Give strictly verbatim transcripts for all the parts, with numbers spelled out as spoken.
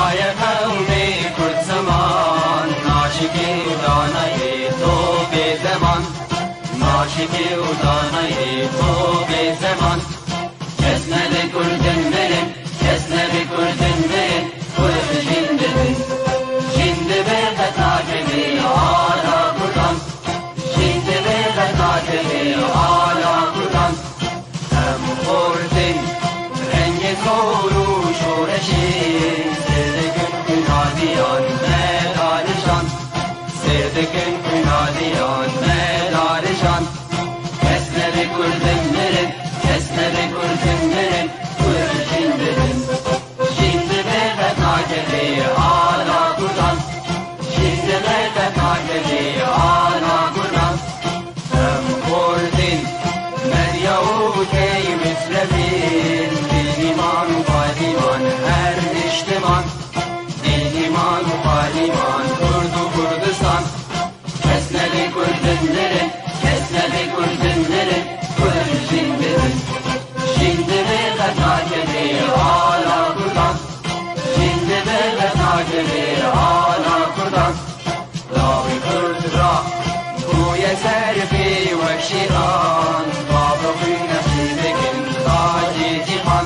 Aye qewmê Kurd ziman, naşikê û danayê to bê zeman. Naşikê û danayê to bê zeman. Kes nebe Kurdin mirin, kes nebe Kurdin mirin, Kurd jin dibin. Jin dibe qet nakevê ala Kurdan. Jin dibe qet nakevê ala Kurdan. Em xortin rengê zor û şoreşê, sêr dikin xwîna diyan me darijan. Sêr dikin xwîna diyan me darijan. Kes nebe Kurdin mirin, kes nebe Kurdin mirin, Kurd jin dibin. Jin dibe qet nakevê ala Kurdan. Jin dibe qet nakevê ala Kurdan. Em xortin, Medya û Key Mislevîn, Dîniman û Badîman her niştiman. Dîniman û Badîman, Kurd û Kurdistan. Kes nebe Kurdin mirin, kes nebe Kurdin mirin, Kurd jin dibin. Jin dibe qet nakevê ala Kurdan. Jin dibe qet nakevê ala Kurdan. Lawê Kurd ra bûye ser pê wek şêxan. Bavê xwîn nexşî dikin tacê cîhan.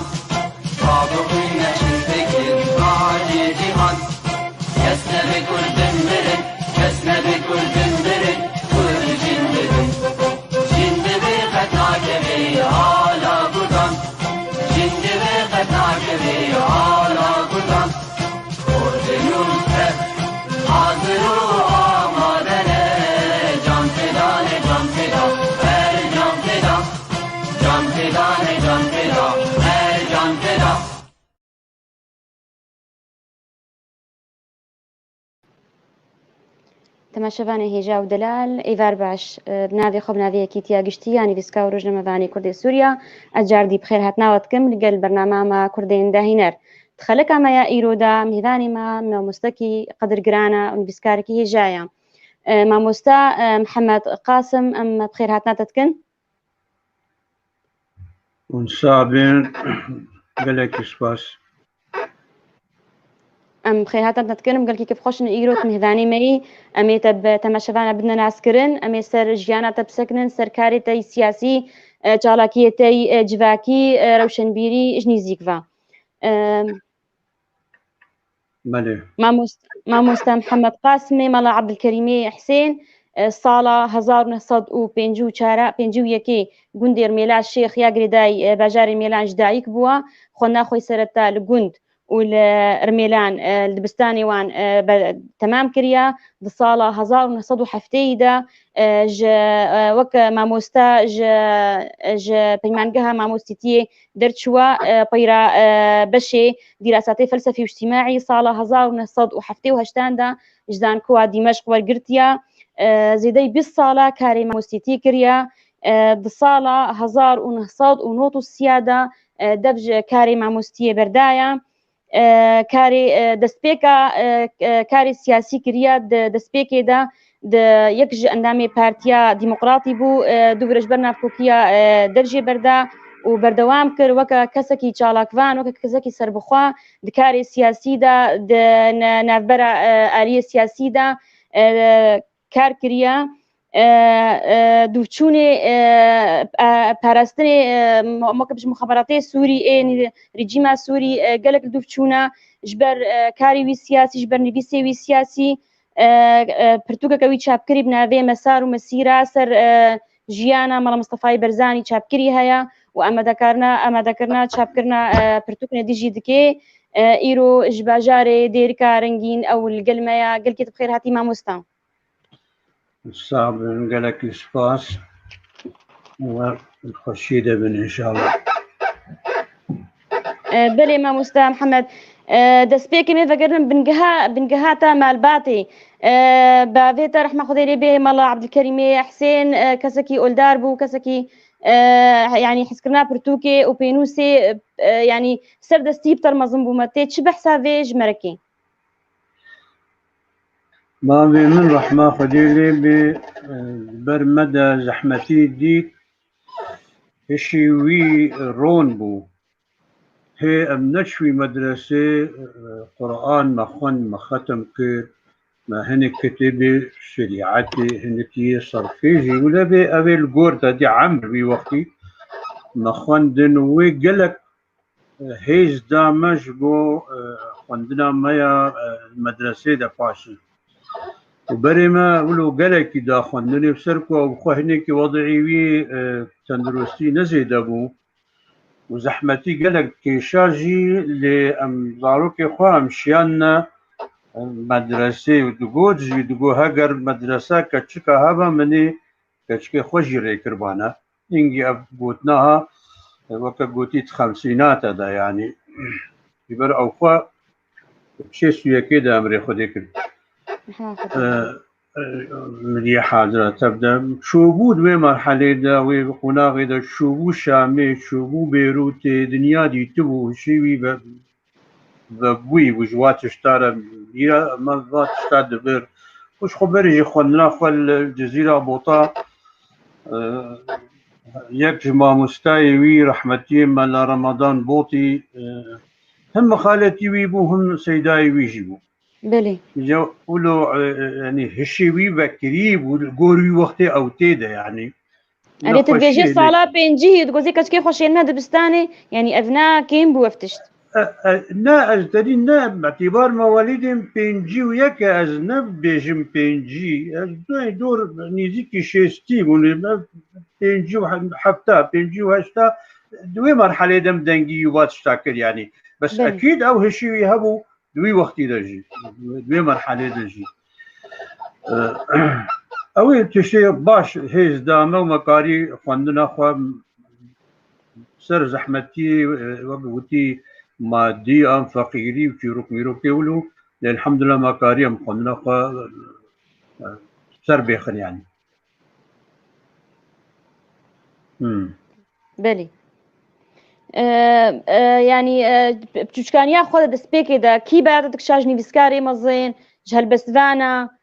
Bavê xwîn nexşî dikin tacê cîhan. Kes nebe Kurdin mirin, kes nebe Kurdin mirin, Kurd jin dibin. Jin dibe qet nakevê ala Kurdan. Jin dibe qet nakevê ala Kurdan. Kurdin û tev hazir û amade ne. Can feda ne, can feda, her can feda. Can feda ne, can feda, her can feda. Temaşevanê hêja û delal, êvar baş. E, bi navê xwe, bi navê Yekîtiya Giştî ya Nivîskar û Rojnamevanê Kurdê Sûriya, ez cardî bi xêrhatina we dikim li gel bernama me Kurdên Dahîner. Di xeleka me ya îro de mêvanê me mamostekî qedirgiran e û nivîskarekî hêja ye. E, mamoste, e, Mihemed Qasim, em bi xêrhatina te dikin. Hûn sax bin, gelekî spas. Em xêrhatina te dikin, em gelkî kêfxweş in îro tu mêvanê me yî. Em ê te bi temaşevana bidine naskirin, em ê ser jiyana te bisekinin, ser karê te yî siyasî, e, çalakiyê te yî, e, civakî, e, rewşenbîrî ji nîzîk ve. E, Belê. Mamost-, mamoste Mihemed Qasimê, mala Ebdilkerîmê Hisên, e, sala hezar û neh sed û pêncî û çar, pêncî û yekê gundê Rmêla Şêx ya girêdayî, e, bajarê Mêlan ji dayik bûye. Xwendina xwe yî sereta li gund û li Rmêlan, e, li dibistanê wan, e, be-, temam kiriye. Di sala hezar û neh sed û heftê de, e, ji, e, wek mamoste ji, ji Peymangeha Mamostîtiyê derçûye, e, peyra, e, beşê dîrasatê felsefî û îctîmaî sala hezar û neh sed û heftê û heşt de ji Zankoa Dîmeşq wergirtiye. E, zêdeyî bîst sala karê mamostîtî kiriye. E, di sala hezar û neh sed û nod û sê de, e, dev ji karê mamostiyê berdaye. E, karê, e, destpêka, e, e, karê siyasî kiriye di destpêkê de, di yek ji endamê Partiya Demokratî bû, e, du vir ji ber navkokiya, e, dev jê berda û berdewam kir weke kesekî çalakvan, weke kesekî serbixwe di karê siyasî de, di ne-, navbera, e, aliyê siyasî de, e, kar kiriye. E, e, dûvçûnê, e, e, parastinê, e, mo-, mokib ji muxaberatê Sûrî ên rejîma Sûrî, e, gelek li dûv çûne ji ber, e, karê wî siyasî, ji ber nivîsê wî siyasî, e, e, pirtûkeke wî çapkirî bi navê Mesar û Mesîra ser, e, jiyana Mela Mistefayê Berzanî çapkirî heye û amadekarina, amadekirina çapkirina, e, pirtûkên dî jî dike. E, îro ji bajarê Dêrika Rengîn ew li gel me ya. Gelkî tu bi xêr hatî mamosta. Sax bin, gelekî spas. We xweşiyê de bin înşallah. E, belê mamosta Mihemed. E, destpêkê me vegerin bingeha, bingeha te malbatê. E, bavê te rehma Xwedê lê bê mala Ebdilkerîmê Hisên, e, kesekî oldar bû, kesekî, e, yanî hezkirina pirtûkê û pênûsê, e, yanî serdestî bi te re mezin bû. Me tê çi behsa vê ji me re kê? Bavê min rehma Xwedê lê bê, e, ber me de zehmetî dît, hişî wî ron bû. hê em neçûyî medresê, e, Quran me xwend, me xetim kir, me hinek kitêbê şerîetê, hinek yê serfê jî wile bê, ev ê li gor te dê emr wî wextî me xwendin û wê gelek, e, hêz da me ji bo, e, xwendina me ya, e, medresê de paşî. Û berê me wilo gelekî da xwendinê, bi ser ku ew xwe hinekî wedî wî, e, tenduristî ne zêde bû û zehmetî gelek kêşa jî, lê em zarokê xwe em şiyandine, e, medresê û digot jî, digot heger medrese keçika hebe min ê keçikê xwe jî rê kiribane. Hingî ev gotina ha, e, weke gotî di xemsînate de, yanî ji ber ew xwe şêst û yekê de emrê Xwedê kir. Rehma Xwedê. E, e, Miriyê Hadira tev de çûbû di wê merhelê de, wê qonaxê de çûbû Şamê, çûbû Bêrûtê, dinya dîtibû, hişê wî ve vebûyî bû ji wa tişta re, bîra me va tişta dibir. Û ji xwe berê jî xwendina xwe li Cizîra Bota, e, yek ji mamostayê wî rehmetiyê Mela Ramadan Botî, e, him mixaletî wî bû, him seydayê wî jî bû. Belê. Ji wilo, e, e, yanî hişê wî vekirî bû, li gor wî wextê ew tê de, yanî. Erê, tu dibêjê sala pêncî, tu gozê keçikê xwe şênine dibistanê, yanî ev ne kêm bû ev tişt? E, e, ne, ez derî ne, etîbar mewelîdên pêncî û yek e, ez nebêjim pêncî. Ez dor, dor nêzîkî şêstî bûne, me pêncî û hefta, pêncî û heşta, di wê merhelê de em dengî wî va tişta kir, yanî. Bes Belê. Ekîd ew hişî wî hebû, di wî wextî de jî, di wê merhelê de jî. E, ew ê tiştê baş hêz da me û me karî xwendina xwe ser zehmetî, e, wek gotî madî an feqîrî û çîrok mîrokê wilo, lê elhamdulillah me karî em xwendina xwe, e, ser bêxin yanî. Hmm. Belê. E, e, yanî, e, bi çûçkaniya xwe de destpêkê de kî berda dikişa ji nivîskarê mezin, ji helbestvana,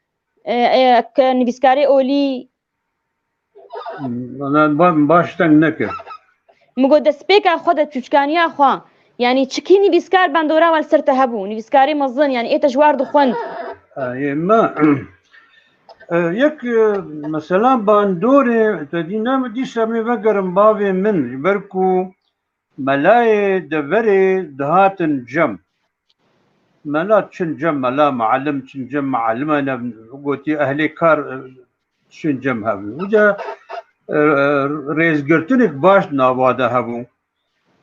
e, e, ke nivîskarê olî? Hmm, ba-, baş teng nekir. Min got destpêka xwe de çûçkaniya xwe, yanî çi kî nivîskar bandora we li ser te hebû, nivîskarê mezin, yanî ê te ji war dixwend? E, yê me, e, yek, e, mesela bandorê, te dî ne dîsa em ê vegerin bavê min, ji ber ku melayê deverê dihatin cem. Mela çin cem, mela muallim çin cem, muallim e, ne gotî ehlê kar, e, çin cem hebû. Uca, e, e, rêzgirtinek baş di nava de hebû.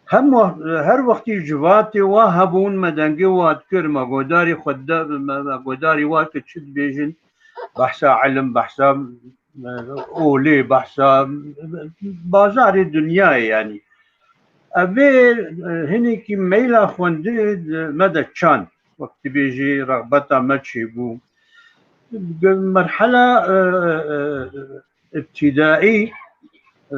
Hem wext, her wextî civatê wa hebûn, me dengê wa dikir, me godarî xwe de, me, me godarî wa dikir çi dibêjin, behsa ilim, behsa, e, olê, behsa, e, bajarê dinyayê yanî. Evê, e, hinekî meyla xwendinê di me de çand, wek dibêjî rexbeta me çêbû. Merhela, e, e, e, îbtîdaî, e,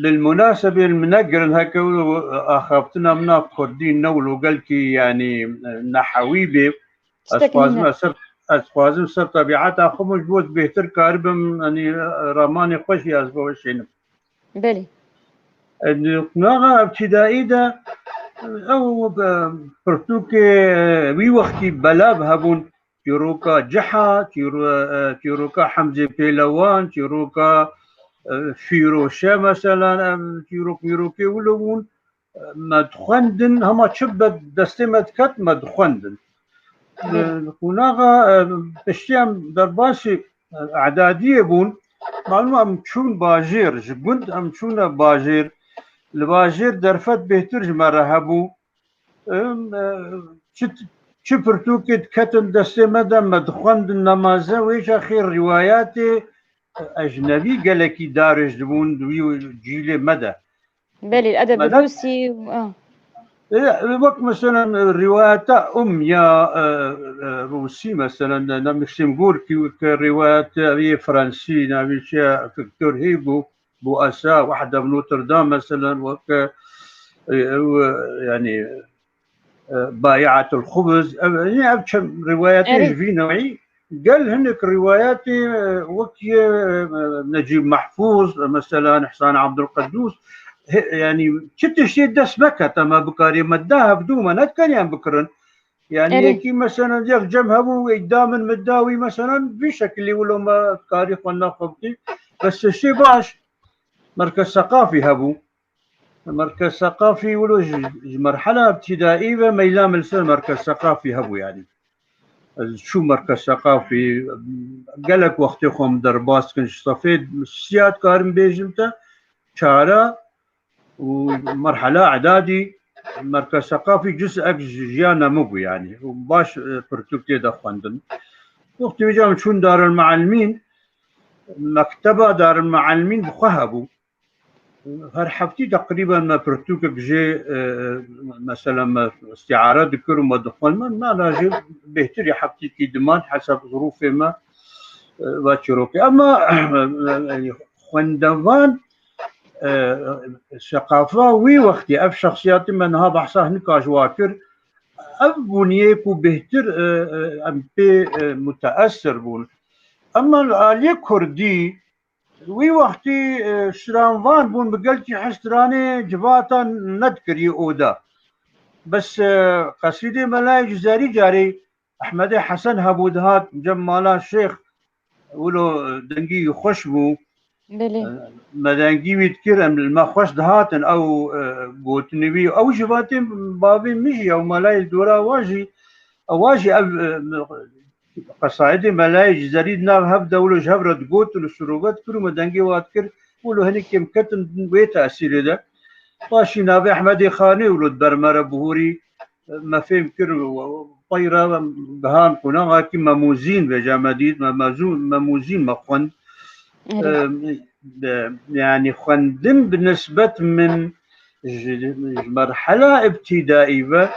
lil munasebê min negirin heke wilo axaftina min a kurdî ne wilo gelkî, yanî, e, nehewî bê. Ez Tiştekî dixwazim, nîne. ez ser, ez dixwazim ser tebîeta xwe min ji bo ez bêhtir karibim, yanî, ramanê xwe jî ez bo weşênim. Belê. E, di qunaxa îbtîdaî de, ew, e, pirtûkê, e, wî wextî belav hebûn, çîroka Ciha, çîro-, e, çîroka Hemzê Pêlewan, çîroka, e, Fîroşe, mesela, ev çîrok mîrokê wilo bûn. Me dixwendin, hema çi be destê me diket, me dixwendin. Belê. E, qunaxa, e, piştî em derbasî, e, edadiyê bûn, malum em çûn bajêr, ji gund em çûne bajêr. Li bajêr derfet bêhtir ji me re hebû. Em, e, çi, çi pirtûkê diketin destê me de, me dixwendin nemaze, wê çaxê rîwayatê, e, ecnebî gelekî darêj dibûn di wî cîlê me de. Belê, edeb Mela- rûsî, ah. E, wek mesela rîwayeta Um ya, e, e, rûsî mesela, ne, ne Maxim Gorki, wek rîwayeta wî fransî, navê çi ye, Victor Hugo, Buasa, Wahda Notre Dame mesela, wek, e, ew, e, yanî, e, Baiatul Xubz, ev, yanî ev çend rîwayetê Erê. ji vî newî, gel hinek rîwayetê, e, wek yê, e, Necîb Mehfûz, e, mesela Îhsan Abdulqedûs, he-, yanî çi tiştê dest me kete me bikarê me da hevdû me nedikariyan bikirin. Yanî Erê. Yekî mesela yek cem hebû, ê da min min da wî mesela vî şekilî wilo me karî xwendina xwe bikî. Bes tiştê baş, Merkez Seqafî hebû. Merkez Seqafî wilo ji, ji merhela ibtîdaî ve meyla min li ser Merkez Seqafî hebû yanî. Ez çû Merkez Seqafî, gelek wextê xwe min derbas dikin, ji sefê siya dikarim bêjim te, çara û merhela edadî Merkez Seqafî cizek ji jiyana min bû yanî. Û baş, e, pirtûk tê de xwendin. Wextê wî cem çûn Darülmealimîn, mekteba Darülmealimîn bi xwe hebû. Her heftî teqrîben me pirtûkek jê, e, mesela me îstîare dikir û me dixwend. Me nana jê bêhtirî heftîkî diman hesab zirûfê me, e, va çîrokê. Ema, e, xwendevan, e, seqafa wî wextî, ev şexsiyatê me niha behsa hinek ji wa kir, ev bûn yê ku bêhtir, e, e, em pê, e, muteesir bûn. Ema li aliyê kurdî, wî wextî, e, stranvan bûn, bi gelkî hestiranê civata nedikirî oda. Bes, e, qesîdê Melayê Cizerî carê Ehmedê Hesen hebû, dihat cem mala Şêx, wilo dengî wî xweş bû. Belê. E, me dengî wî dikir, em li me xweş dihatin ew, e, gotinê wî. Ew ji vatê bavê min jî, ew Melayê li dora wa jî, ewa jî ev, e, qesaîdê Melayê Cizerî di nav hev de wilo ji hev re digotin û sirove dikir û me dengê wa dikir, wilo hinek kêm ketin wê tesîrê de. Paşî navê Ehmedê Xanê wilo di ber me re bihûrî, me fêm kir û pey re gihan qonaxekî Memûzîn vêca me dît, me mezû-, Memûzîn me xwend. Erê. Em, de, yanî xwendin bi nisbet min ji, ji merhela îbtîdaî ve,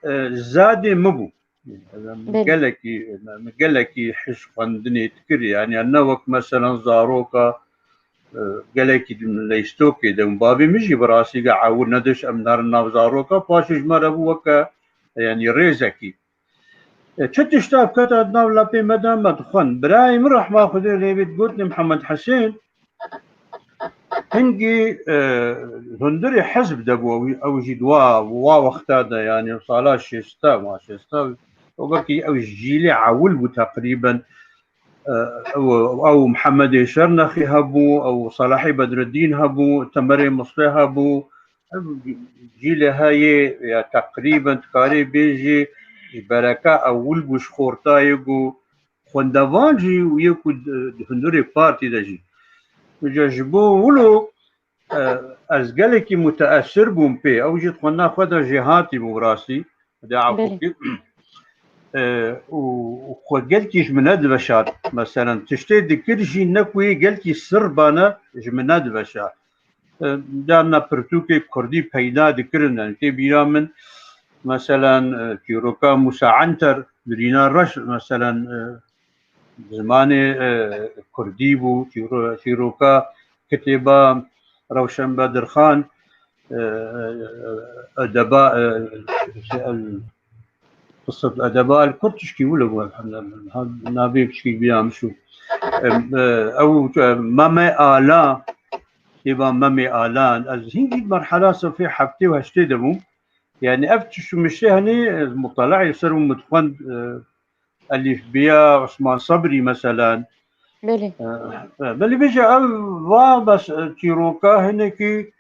e, zadê min bû. Min Belê. gelekî, min gelekî hej xwendinê dikir, yanî ne wek mesela zaroka, e, gelekî din leyistokê de. Bavê min jî bi rastî ge ewil nediş, em nerin nav zaroka, paşê ji me re bû weke, yanî rêzekî. E, çi tişta keta di nav lepê me de me dixwend. Birayê min rehma Xwedê lê bê digot, Mihemed Hesên, hingî, e, hundirê hizb de bû, ew, ew jî di wa, wa wexta de, yanî sala şêsta, ma şêsta, ew belkî ew jîlê ewil bû teqrîben. E, ew, ew Mihemedê Şernexî hebû, ew Selahê Bedreddîn hebû, Temerê Mislê hebû. Ev cîlê heyê ya teqrîben dikarê bêjî ji bereka ewil bû ji xortayê ku xwendevan jî û yê ku di, di hundirê partî de jî. Vêca ji bo wilo, e, ez gelekî muteesir bûm pê. Ew jî di xwendina xwe de jêhatî bû bi rastî. Xwedê efû Belê. kir. E, û, û xwe gelkî ji min nediveşart. Meselen, tiştê dikir jî ne ku yê gelkî sir bane ji min nediveşart. E, carna pirtûkê kurdî peyda dikirin, yani tê bîra min, meselen, e, çîroka Mûsa Enter, Birîna Reş, meselen, e, zimanê, e, kurdî bû, çîro-, çîroka kitêba Rewşen Bedirxan, e, edeba, e, el, qisset edeba el kurd tişkî wilo bû, elhamdülillah. Ha, navê tişkî bîra min çû. E, e, ew, e, Meme Ala, kitêba Meme Ala, ez hîn jî merhela sefê heftê û heştê de bûm. Yani ev tişt û miştê henî, e, mutalaê ser û min dixwend, e, Elîfbiya Osman Sabrî, meselen. Belê. E, e, belê bêje ev va bes, e, çîroka hinekî,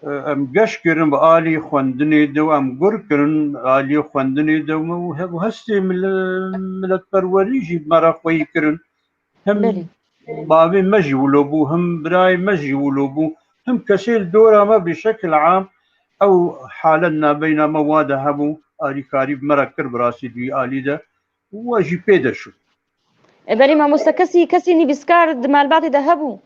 e, em geş kirin bi alî xwendinê de û em gur kirin alî xwendinê de û me û he-, û hestê mil-, miletperwerî jî me re xweyî kirin. Him Belê. bavê me jî wilo bû, him birayê me jî wilo bû, him kesê li dora me bi şekil am ew halet nabeyna me wa de hebû, alîkarî bi me re kir bi rastî di wî alî de. Wa jî pê de şû. E, belê mamoste, kesî, kesî nivîskar di malbatê de hebû?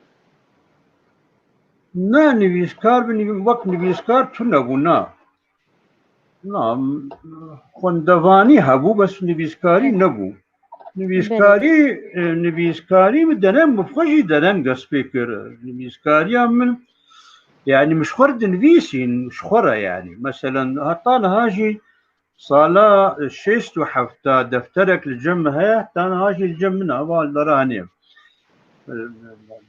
Na, nivîskar bi nivî-, wek nivîskar tune bû, na. Na, xwendevanî hebû, bes nivîskarî Belê. nebû. Nivîskarî, Belê. e, nivîskarî min dereng, min xwe jî dereng dest pê kir. Nivîskariya min, yani min ji xwe re dinivîsîn, ji xwe re yani. Meselen, heta niha jî Sala şêst û heft defterek li cem min heye, heta niha jî li cem min e, ava li dera hene.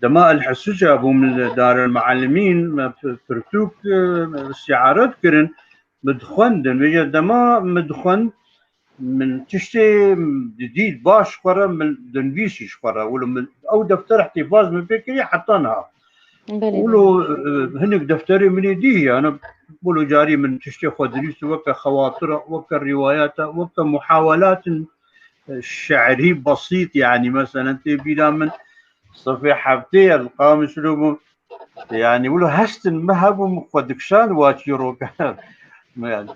Dema El Hesûca bûm li Darul Muallimîn, me pirtûk, e, îstiare dikirin, min dixwendin. Vêca dema min dixwend, min tiştê didît baş xwe re, min dinivîsî ji xwe re. Wilo min ew defter îhtîfaz min pê kiriye heta niha. Belê, Wilo, belê. e, hinek defterê min ê dî, yani, wilo carî min tiştê xwe dinivîsî weke xewatira, weke rîwayata, weke muhawelatin, e, şi'rî besît, yani, meselen, tê bîra min sefê heftê ye, li Qamişlo bûm. Yani, wilo hestin me hebû, min xwe dikişand wa çîroka. Yani,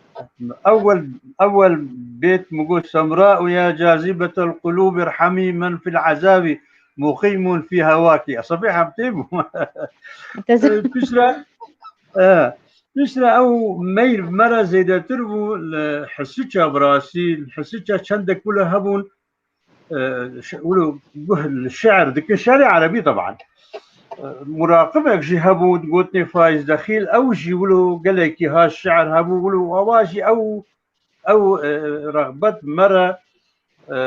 ewel, ewel bêt min got, "Semra ya cazibetel qulûb, irhemî men fil ezabî, muqîmun fî hewakî." Sefê heftê bû. Te zi- Piştre, e, piştre ew meyl me re zêdetir bû, li Hisiça bi rastî, li Hisiça çendek wilo hebûn, e, şi-, wilo guh li şi'r dikin, şi'rê erebî teban. E, muraqibek jî hebû, gotinê Faiz Dexîl, ew jî wilo gelekî ha şi'r hebû, wilo awa jî ew, ew, e, rexbet me re, e,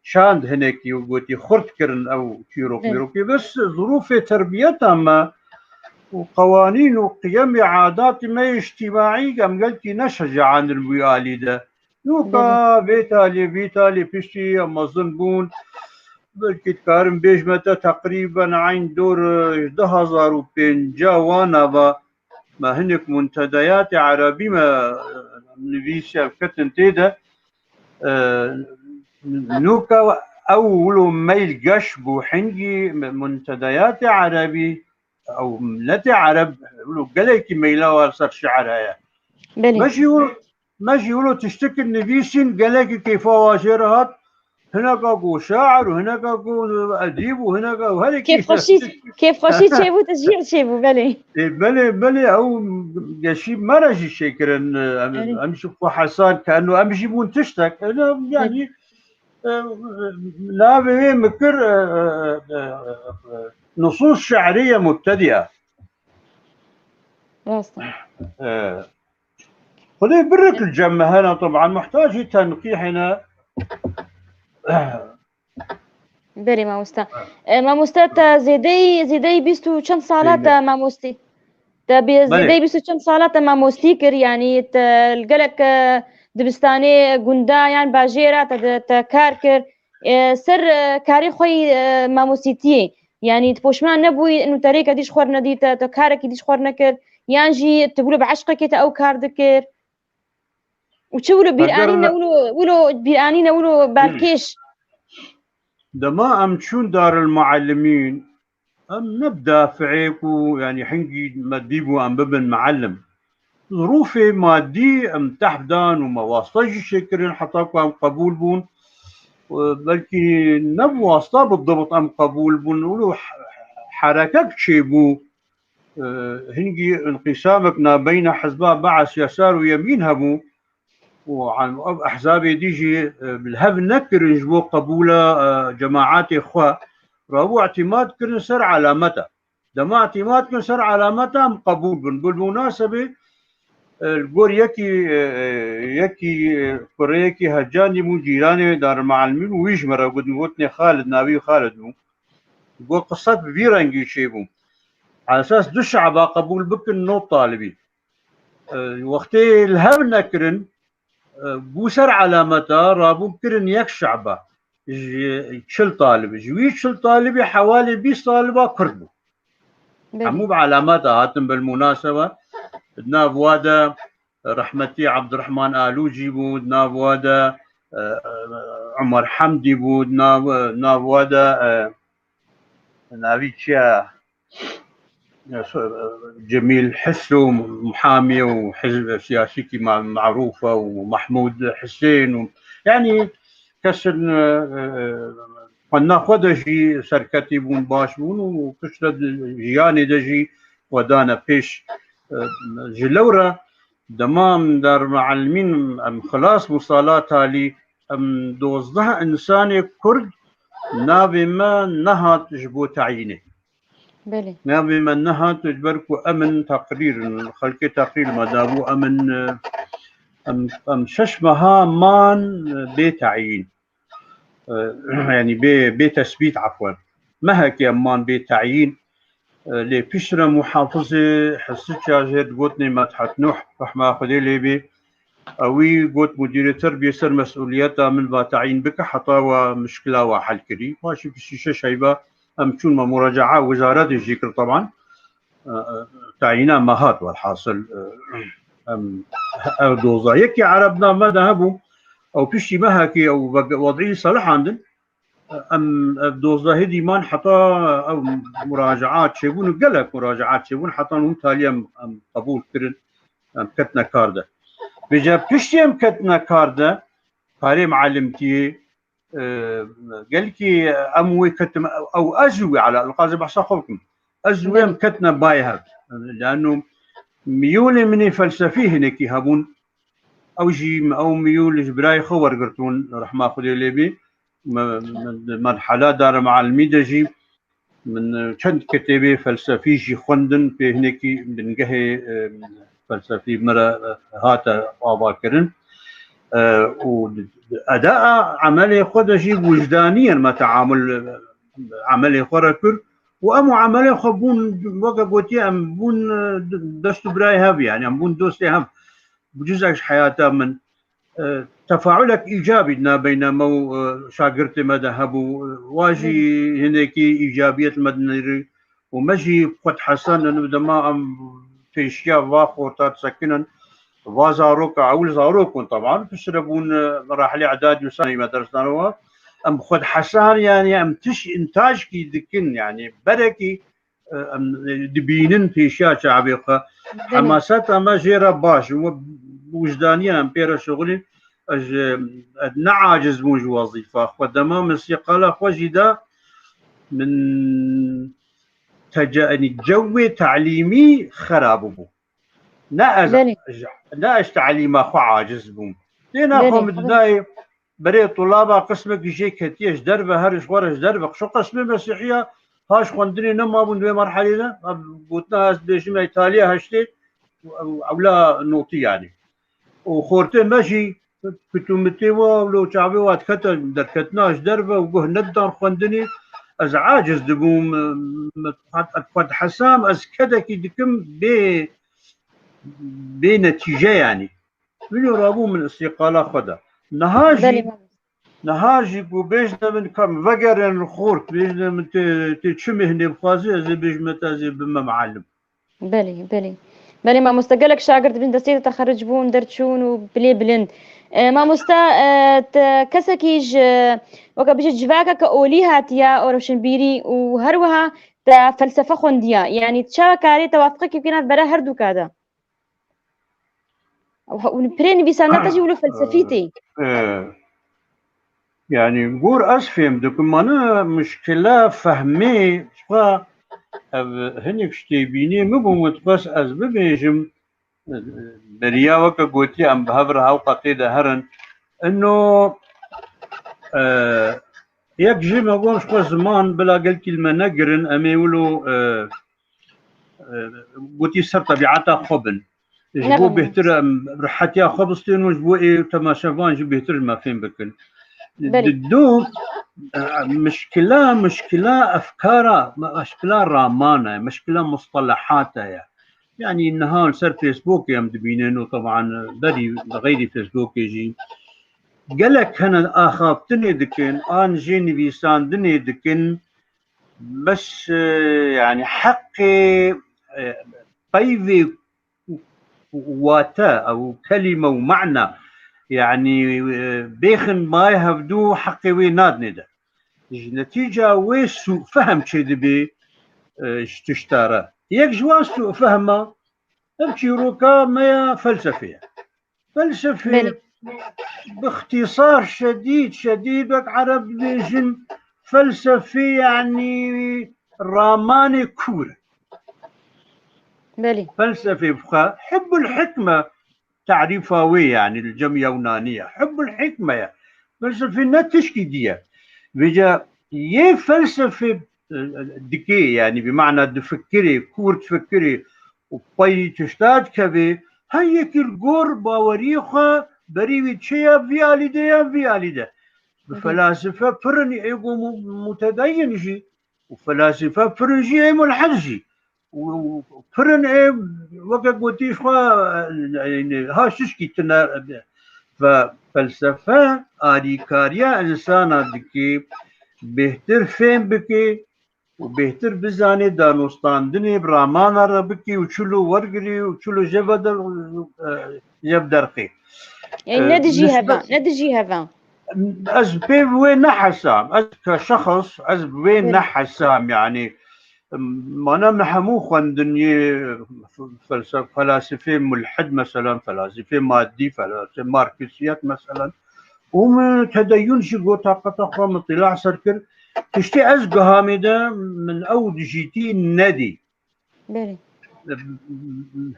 çand hinekî û gotî xurt kirin ew çîrok Hı. mîrokê. Bes zirûfê terbiyeta me û qewanîn û qiyemê adatî me yê îctîmaî em gelkî neşecaandin wî alî de. Nûka Belê. vê talê, vî talê piştî em mezin bûn. Belkî dikarim bêjme te teqrîben eyn dor, e, du hazar û pênca wana ve me hinek muntedeyatê erebî me, e, nivîsiye ketin tê de. E, nûka ew wilo meyl geş bû hingî muntedeyatê erebî, ew miletê ereb wilo gelekî meyla wan ser şi'r heye. Belê. Me jî wilo, me jî wilo tiştik nivîsîn, gelekî kêfa wan jê re hat. Hineka ku şair û hineka ku edîb û hineka ku herî Kêfxweşî, kêfxweşî çêbû, teşvîq çêbû, belê. Ê, belê, belê, ew geşî me re jî çêkirin, e, em, Erê. em jî xwe hesan ke, eno em jî bûn tiştek. Eno, yanî, e, navê wê min kir, e, e, e, e, nusûs şi'rîye mubtediye. Rast e. E, Xwedê birek li cem me hene, teban, muhtacî tenqîhê ne. Belê mamoste. E, mamoste, te zêdeyî, zêdeyî bîst û çend sala te Zêde. mamostî. Te bi Belê. zêdeyî bîst û çend sala te mamostî kir, yanî te li gelek, e, dibistanê gunda yan bajêra te, te, te kar kir. E, ser, e, karê xwe yî, e, mamostîtiyê. Yanî tu poşman nebûyî, nûterêke dî ji xwe re nedî te, te karekî dî ji xwe re nekir, yan jî tu wilo bi eşqekê te ew kar dikir. Û çi wilo bîranîne, wilo, wilo bîranîne, wilo balkêş. Dema em çûn Darul Muallimîn, em ne bi dafi'ê ku, yanî, hingî me dîbû em bibin muallim. Zirûfê madî em tehf dan û me wasta jî çêkirin heta ku em qebûl bûn. Belkî ne bi wasta bidibt em qebûl bûn. Wilo he-, herekek çêbû. E, hingî înqîsamek nabeyna hizba Be'es, Yesar û Yemîn hebû û an-, ev ehzabê dî jî, e, li hev nekirin ji bo qebûla, e, cemaetê xwe. Rabû îtîmat kirin ser elameta. Dema îtîmat kirin ser elameta em qebûl bin. Bi munasebê, e, li gor yekî, e, e, yekî, e, kureyekî Hecanî bû, cîranê Darul Muallimîn û wî ji me re got, gotinê Xalid, navî Xalid bû. Got, qisset bi vî rengî çêbû. Esas du şeba qebûl bikin, not talibî. E, wextê li hev nekirin, e, bû ser elameta, rabûn kirin yek şeba. Ji çil talibî. Ji wî çil talibî hewalê bîst taliba Kurd bû. Belê. Hemû bi elameta hatin bil munasebe. Di nav wa de rehmetî Abdurrahman Alûcî bû, di nav wa de, e, Umer Hemdî bû, di nav, nav wa de, e, navî çi ye? E, so-, e, Cemîl Hiso, muhamî û hizb siyasîkî ma-, marûf e û Mahmûd Hisên û, yanî, kesin, e, e, xwendina xwe de jî serketî bûn, baş bûn û piştre di jiyanê de jî xwe dane pêş. E, ji lewra dema em Darul Muallimîn em xilas bû sala talî, em dozdeh însanê Kurd navê me nehat ji bo teyînê. Belê. Navê me nehat ji ber ku em in teqrîr in, xelkê teqrîr me dabû, em in, e, em, em şeş meha man, e, bê teyîn. E, yanî bê, bê tesbît, efwen. mehekê em man bê teyîn. E, lê piştre muhafizê Hesiça jê digotinê Medhet Nuh, rehma Xwedê lê bê. Ewî got mudîrê terbiyê ser mesûliyeta min va teyîn bike, heta wa mişkila wa hel kirî. Paşî piştî şeş heyva em çûn me muraca'a wizaretê jî kir teban. E, e, teyîna me hat welhasil, e, em ev doza. Yekî Ereb nav me de hebû, ew piştî mehekê ew ve-, wedî salihandin. Em ev dozdehê dîman heta ew muracaat çêbûn û gelek muracaat çêbûn, heta hûn talî em, em qebûl kirin, em ketine kar de. Vêca piştî em ketine kar de, karê muallimtiyê, e, gelkî em wê ketim, ew ez û wê, ala, qazê behsa xwe bikim. Ez û wê em ketine bayê hev. Leano miyûlê min ê felsefî hinekî hebûn. Ew jî, ew miyûl ji birayê xwe wergirtibûn, rehma Xwedê lê bê. Me, me, di merhela dara mealimî de jî min, e, çend kitêbê felsefî jî xwendin, pê hinekî bingehê, e, felsefî me re, e, hate avakirin. E, û di, di edaa emelê xwe de jî wijdanî yên me teamul, e, emelê xwe re kir. Û em û emelê xwe bûn, weke gotiye, em bûn, e, dest û birayê hev, yani em bûn dostê hev. Bi cizek ji heyata min, e, tefaulek îcabî di navbeyna me û, e, şagirtê me de hebû. E, wa jî hinekî îcabiyet me dinêrî û me jî xwe dihesan, em dema em pêşiya va xorta disekinin, va zaroka, ewil zarok bûn teban, piştre bûn, e, merahilê edadî û sanî me dersdanowa. Em xwe dihesan, yani em tiş intajkî dikin, yani berekî e, em, e, dibînin pêşiya çavê xwe. Belê. Hemasa te me jê re baş, we wijdaniya em pê re şixulîn, ez, e, ez ne aciz bûn ji wezîfa xwe. Dema min sîqala xwe jî da, min teca-, yanî cewê telîmî xera bûbû. Ne ez, Belê. Ne ez telîma xwe aciz bûm. Têna Belê, xwe min tabii. Didayê, berê tulaba qismekî jê ketiye ji derve, her ji xwe re ji derve. Şu qismê Mesîhiya ha ji xwendinê nemabûn di vê merhelê de. Ev gotina ez dibêjim, ey taliya heştê û ew, ewla notî yani. Û xortê me jî pitûmitê wa, wilo çavê wa dikete derketina ji derve û guh nedidan xwendinê. Ez aciz dibûm, me, xwe dihesam, ez kedekî dikim bê, bê netîce yani. Wilo rabû min îstîqala xwe da. Niha jî, Belê, mamoste. Niha jî ku bêjne min, ka min vegerin xort, bêjne min tê, tê çi mihnê bixwazî, ez ê bêjime te, ez ê bime muallim. Belê, belê. Belê mamoste, gelek şagird bin destê te texerruc bûn, derçûn û bilê bilind. E, mamoste, e, te kesekî ji, weke bijî civakeke olî hatiye, û rewşenbîrî û her wiha te felsefe xwendiye. Yanî çawa karê te wafiqekî bikî nav bera her du ka de? Ew he-, hûn pirê nivîsandina te jî wilo felsefî tê. E, e, yani gor ez fêm dikim, mane mişkila fehmê xwe ev hinek ji têbînê min bû, min dixwest ez bibêjim, e, beriya weke gotiye em bi hev re hewqa tê de herin. Ino, e, yek jê me got ji xwe ziman bila gelkî li me negirin, em ê wilo, e, e, gotî ser tebiata xwe bin. Ji bo Nebin. Bêhtir em rihetiya xwe bistênin û ji bo ê temaşevan jî bêhtir ji me fêm bikin. Belê. Di du, e, mişkila, mişkila efkara, mişkila ramana ye, mişkila mustelehata ye. Yani niha li ser Facebookê em dibînin û teban berî li xeyrî Facebookê jî gelek hene axaftinê dikin, an jê nivîsandinê dikin, bes, e, yani heqê, e, peyvê wate ew kelîme û mana, yani, e, bêxin mayê hevdû heqê wê nadinê de. Ji netîca wê sûfehm çêdibê, e, ji tişta re. Yek ji wan sûfehma ev çîroka me ya felsefê ye. Felsefê, Belê. Bi ixtîsar şedîd, şedîd wek Ereb dibêjin, felsefê yanî ramanê kûr. Belê. Felsefê bi xwe, hibbul hikme tarîfa wê yanî li cem Yewnanî ye. Hibbul hikme ye. Felsefê ne tişkî dî ye. Vêca yê felsefê, e, dikê, yanî bi mana difikirê, kûr difikirê û pey tişta dikevê, her yekî li gor baweriyê xwe berî wî çi ye, vî alî de ye, vî alî de. Bi Hı hı. Felasife pir in, ê ku mu-, mutedeyin jî, û felasîfe pir in jî ê mulhed jî. Û, û pir in ê, weke gotî ji xwe, e, ha şişkî tune. Fe-, felsefe alîkariya insana dike, bêhtir fêm bike û bêhtir bizanê danûstandinê bi ramana re bike û çilo wergirê û çilo jeve der, e, jev derxê. Yani E, ne dijî nisbet heva, ne dijî heva. Ez pê bi wê nehesam. Ez ke şexs, ez bi wê Belê. nehesam, yani. Mana min hemû xwendin yê felsef-, felasifê mulhid, meselan, felasifê maddî, felasifê marksiyet, meselan. Û min tedeyûn jî got, taqeta xwe min tîla ser kir. Tiştê ez gihamê de min ew dijîtî nedî. Belê.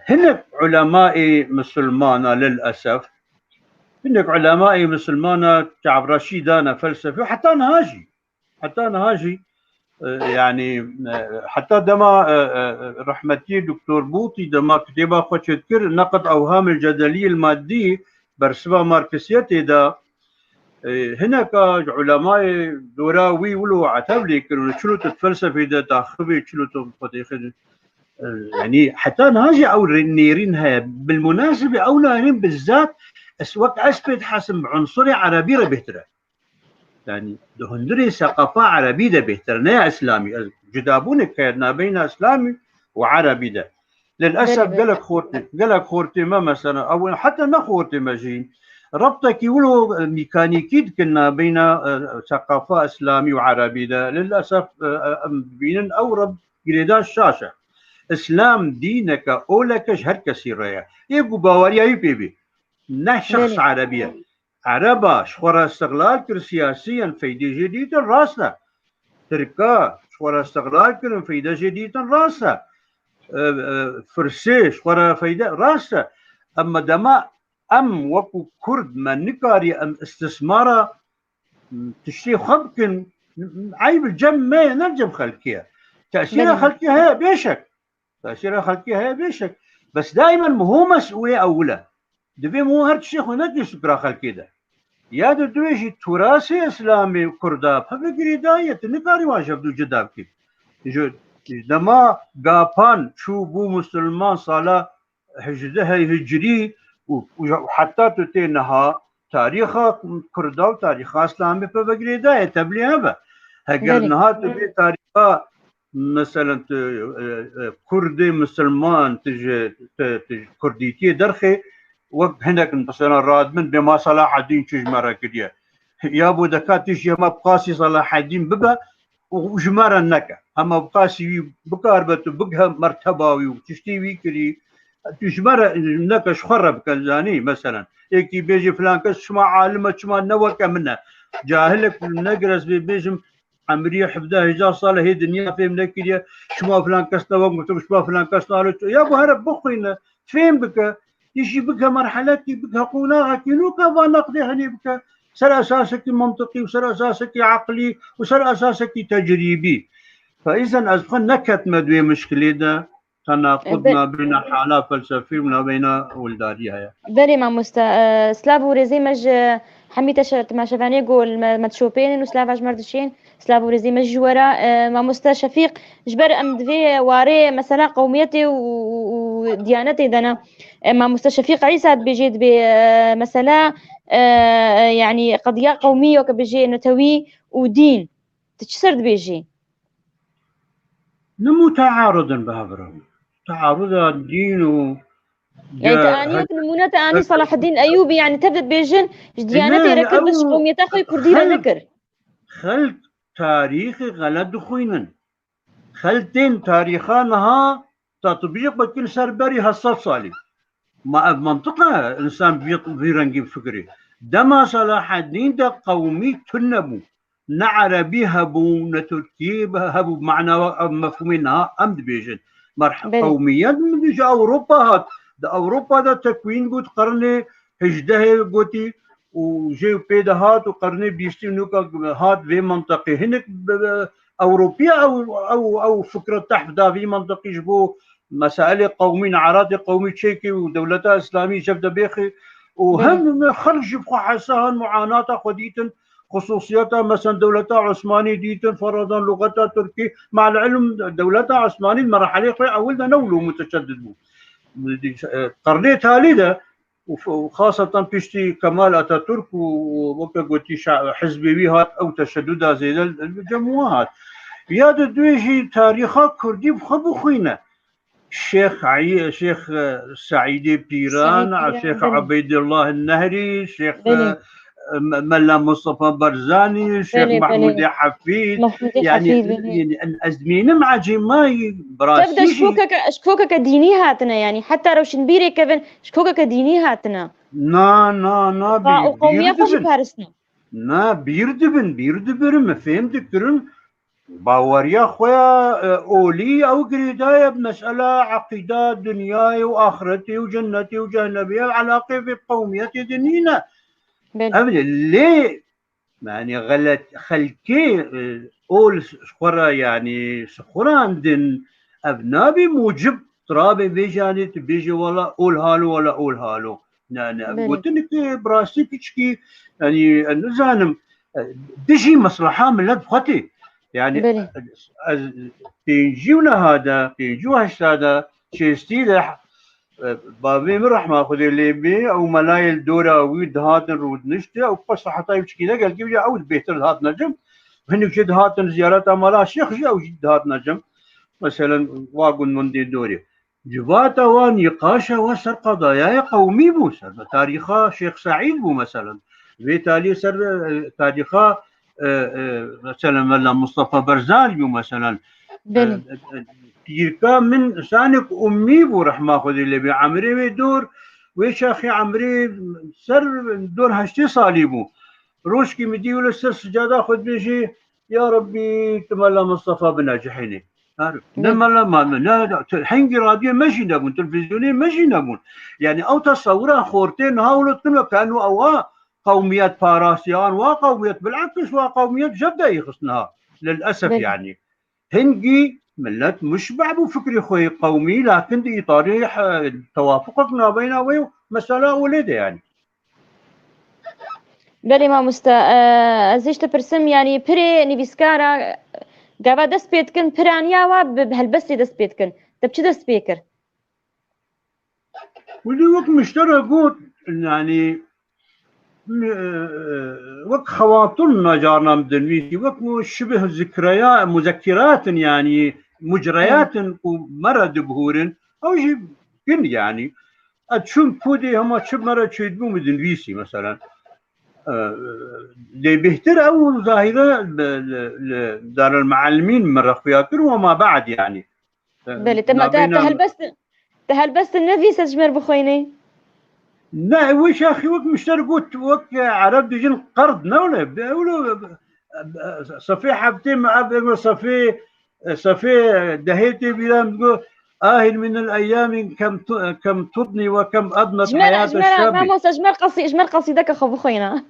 Hinek ulemayê misilmana, lil esef, hinek ulemayê misilmana çavreşî dane felsefê, heta niha jî. Heta niha jî, e, yani, e, heta dema, e, e, rehmetî Doktor Bûtî dema kitêba xwe çêdikir, Neqd Ewhamil Cedeliyil Maddî, bersiva marksiyetê de, e, hineka ulemayê dora wî wilo etev lê kirin, çilo tu felsefê de daxivê, çilo tu xwedê xidin. E, yani heta niha jî ew rê-, nêrîn heye. Bilmunasibê ew nêrîn bizzat, ez wek ez pê dihesim bi unsurê erebî re bêhtir e. Yani di hundirê seqafa erebî de bêhtir e, ne ya îslamî. Ez cudabûnek heye nabeyna îslamî û erebî de. Lilesef Belê, belê. gelek xortê, gelek xortê me mesela, ew heta ne xortê me jî. Rebtekî wilo, e, mîkanîkî dikin nabeyna, e, seqafa îslamî û erebî de. Lilesef, e, e, em dibînin ew reb girêdan şaş e. Îslam dîneke oleke ji her kesî re ye. Ê ku baweriya wî pê bî. Ne şexs Belê. erebî ye. Ereba ji xwe re istiqlal kir siyasiyen, feydê jê dîtin rast e. Tirka ji xwe re istiqlal kirin, feyde jê dîtin rast e. E, e, Firsê ji xwe re feyde rast e. Ema dema em wekû Kurd me nikarî em istismara, m, tiştê xwe bikin, m, eyb li cem me ye, ne li cem xelkê ye. Tesîra Belê. xelkê heye bêşek. Tesîra xelkê heye bêşek. Bes daimen miho mesûlê ewil e. Divê miho her tiştê xwe nekê fikra xelkê de. Ya di divê jî turasê îslamê Kurda peve girêdayî ye, tu nikarî wan ji hevdû cida bikî. Ji, ji dema Gapan çû bû musulman sala hejdeh hicrî û, û heta tu tê niha tarîxa Kurda û tarîxa îslamê peve girêdayî ye, tevlî hebe. Heger Belê. niha tu vê tarîxa, meselen, tu, e, e, Kurdê misilman, tu ji, tu, tu ji Kurdîtiyê derxê, wek hinek in, mesela, radibin bê ma Selahedîn çi ji me re kiriye. Ya bo deka tu jî hema bi qasî Selahedîn bibe û ji me re neke. Hema bi qasî wî bikaribe tu bigihe merteba wî û tiştê wî kirî, tu ji me re neke, ji xwe re bike, zanî, meselen. Êkî bêjî filan kes çima alim e, çima ne weke min e. Cahilek negire ez bê bêjim, Emrî hevdeh hezar sal e hê dinya fêm nekiriye. Çima filan kes ne wek min, çima filan kes nalo. Ya bo here bixwîne, fêm bike. Tî jî bike merhelekî, bike qonaxekî, nûke va neqdê henê bike. Ser esasekî mantiqî û ser esasekî eqlî û ser esasekî tecrîbî. Fe îzen ez xwe neketime di wê mişkilê de. Tenaqud E, be- nabeyna hala felsefî û nabeyna wildarî heye. Belê mamoste, e, silav û rêzê me ji hemî teşe-, temaşevanê ku li me, me dişopênin û silava ji me re dişên, silav û rêzê me ji we re. E, mamoste Şefîq, ji ber em di vê warê mesela qewmiyetê û, û, û diyanetê de ne. E, mamoste Şefîq Îsa dibêjê dibê, e, mesela, e, yani qediya qewmî yo ke bêjê netewî û dîn. Tu çi ser dibêjî? Ne mutearid in bi hev re. Tearuda dîn û Yani te ge-, anî wek nimûne te anî Selahedîn Eyûbî, yani tev dibêjin ji diyanetê re kir, bes ji qewmiyeta xwe yê kurdî re xelk, nekir. Xelk tarîxê xelet dixwînin. Xelk tên tarîxa niha tatbîq bikin ser berî heft sed salî. Ma ev mantiq e, însan vî, vî rengî bifikirî. Dema Selahedîn de qewmî tune bû. Ne erebî hebû, ne tirkî hebû, mana ev mefhûmê niha em dibêjin. Merh-, Belê. qewmiyet min ji Ewropa hat. Di Ewropa de tekwîn bû, di qernê hejdehê gotî û jê pê de hat û qernê bîstî nûka hat vê menteqê. Hinek bi, bi, Ewropiya ew, ew, ew fikre tehf da vî menteqî ji bo mesailê qewmî, ne'eratê qewmî çêkê û dewleta îslamî jev de bêxê û Belê. hem xelk jî bi xwe hesa han muanata xwe dîtin, Xususiyeta, mesela, dewleta Osmanî dîtin, feradan lugeta Tirkî, me'el ilm dewleta Osmanî di merhelê xwe ewil de ne wilo muteşeddid bû. Qernê talî de û f-, û xaseten piştî Kemal Atatürk û, û weke gotî şa-, hizbê wî hat, ew teşedduda zêde li, li cem wan hat. Ya di duê jî tarîxa Kurdî bi xwe bixwîne. Şêx Ey-, Şêx, e, Seîdê Pîran, Seîd Pîran, Şêx belê. Ubeydullah Nehrî, Şêx, Belê. e, Me-, Mela Mustafa Barzanî, Şêx Belê, belê. Mehmûdê Hefîd. Mehmûdê Yani, Hefîd, belê. yani, ez dimînim ecêmayî bi Tev de rastî ji jî kokeke, ji kokeke dînî hatine, yani, heta rewşinbîrê kevin, ji kokeke dînî hatine. Na, na, na, Xwe bî-, û qewmiya bîr xwe jî dibin. Paristin. Na, bîr dibin, bîr dibirim, me fêm dikirim. Baweriya xwe ya, e, olî ew girêdaye bi mesela eqîda, dinyayê û axretê û cennetê û cehennemê ev elaqê vê qewmiyetê de nîne. Belê. Ev lê, yani, xelet, xelkê, e, ol xwe re, yani, sixurandin, ev nabî mucib turabê vê janê tu bêjê wala ol halo, wala ol halo. Ne, ne, Belê. Gotinik bi rastî piçkî, yani, ez nizanim, e, dijî mesleha millet xwe tê. Yani, Belê. ez, ez pêncî û neha de, pêncî û heşta de, şêstî de, e, bavê min rehma Xwedê lê bê, ew melayê li dora wî dihatin rûdinişti, ew qe seheta wî çikî ne gelkî bêje, ew bêhtir dihatine cem. Hinek jî dihatin ziyareta mala şêx jî, ew jî dihatine cem. Meselen, wa gund wendê dorê. Civata wan, nîqaşa wan ser qedayayê qewmî bû, ser tarîxa Şêx Seîd bû, meselen. Vê talî ser, e, tarîxa, e, e, meselen, Mela Mustafa Barzanî bû, meselen. Belê. E, e, pîrka min insanek ummî bû, rehma Xwedê lê bê. Emrê wê dor, wê çaxê emrê ser dor heştê salî bû. Rojkî min dî wilo ser sicada xwe dibêjê, Ya Rebbî, tu Mela Mustafa binecihînî. Her-, ne Belê. Mela ma-, ne, ne, tu, hingî radyoyê me jî nebûn, televîzyonê me jî nebûn. Yani ew tesewira xortê niha wilo dikin weke eno ewa qewmiyet parastî, an wa qewmiyet, bil'eks wa qewmiyet jev de yê xist niha. Lil'esef Belê. yani. Hingî millet muşbe bû fikrê xwe yê qewmî, lakin di îtarê, e, tewafuqek navbeyna wê û mesela olê de yani. Belê mamoste, e, ez hê ji te pirsim, yanî pirê nivîskara, gava dest pê dikin, piraniya wa bi, bi helbestê dest pê dikin. Te bi çi dest pê kir? Wilo wek miştera got, yani, e, wek xewatin nacarna min dinivîsî, wek şibih zikreya, muzekiratin, yani, mucreyatin ku me re dibihûrin, ew jî kin, yani. Ez çûm kûdê hema çi me re çêdibû min dinivîsî, meselen. E, lê bêhtir ew zahîre li, li, li Darul Muallimîn min re xuya kir û ma ba'd, yani. E, Belê, te, te, te nabêna helbest, te helbest nivîs ez ji me re bixwînê? Ne, wê şaxî wek mişter got, wek, e, Ereb dijin qerd ne wele. Be, wele, e, e, sefê heftê me, e, be, sefê, e, sefê dehê tê bîra min got, "Ahil min el eyyami kem tu-, kem tudni ve kem adnet Ji me re, ji hayate me re, şabi." mamoste, ji me re qesî-, ji me re qesîdeke xwe bixwîne.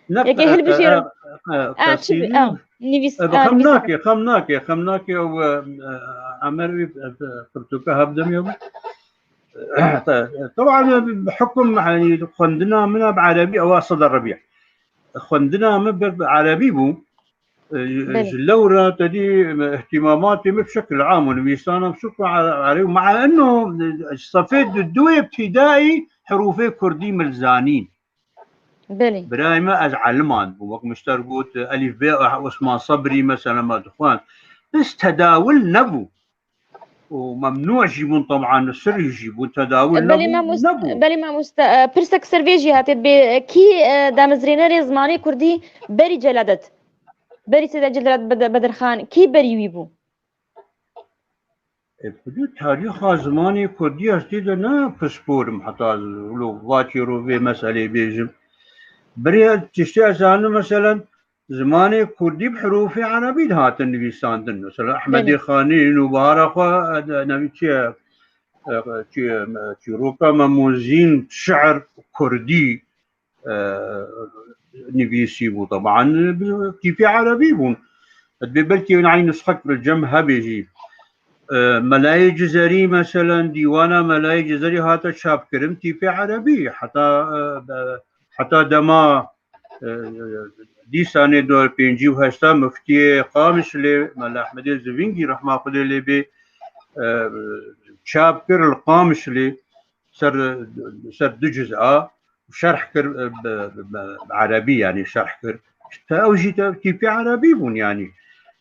Ne, Yekê e, hilbijêrin. e, e, E, çi bi-, qesîdî. e, nivîs-, E, e, xem nivîs- nake, xem nake, xem nake ew, e, e, Emer wî, e, e, pirtûka hevdemê bû. Te-, Teban, bi hukum, yani, xwendina min a bi erebî, ewa Sed Rebî. Xwendina min ber bi erebî bû. E, Belê. Ji lewra te dî, e, ihtimamatê min bi şekil am û nivîsana bi şekil e-, erebî. Mea enno, e, sefê di duyê ibtîdaî herûfê kurdî min zanîn. Belê. Birayê me ez eliman bûm. Wek mişter got, elîf bê, eh, Osman Sebrî mesela me dixwend. Biz tedawil nebû. Û memnû jî bûn, teban, sirrî jî bûn, tedawil Belê nebû, mamost-, nebû. Belê mamoste, eh, pirsek ser vê jî hatiye bê, kî, eh, damezrênerê zimanê kurdî berî Celadet? Berî Sêde Celadet Bed-, Bedirxan, kî berî wî bû? E, xwedî tarîxa zimanê kurdî ez tê de ne pispor im, heta wilo va çêro vê meseleyê bêjim. Birê tiştê ez zanim, meselen, zimanê kurdî bi herûfê erebî dihatin nivîsandin. Mesela Ehmedê Belê. Xanî, Nûbahara xwe, e, de, nevî çi ye? E, çi, e, çîroka Memûzîn şiir kurdî, e, nivîsî bû. Teban, bi tîpê erebî bûn. Dibê belkî eynî nusxek li cem hebe jî. E, Melayê Cizerî, meselen, dîwana Melayê Cizerî hate çapkirin tîpê erebî. Heta, e, be-, heta dema, e, dîsanê du hezar pêncî û heşta muftiyê Qamişlê, Mela Ehmedê Zivingî, rehma Xwedê lê bê, e, çap kir li Qamişlê, ser, ser du ciz'a, şerh kir, e, bi, bi, bi erebî, yanî şerh kir. Te ew jî te tîpê erebî bûn, yanî.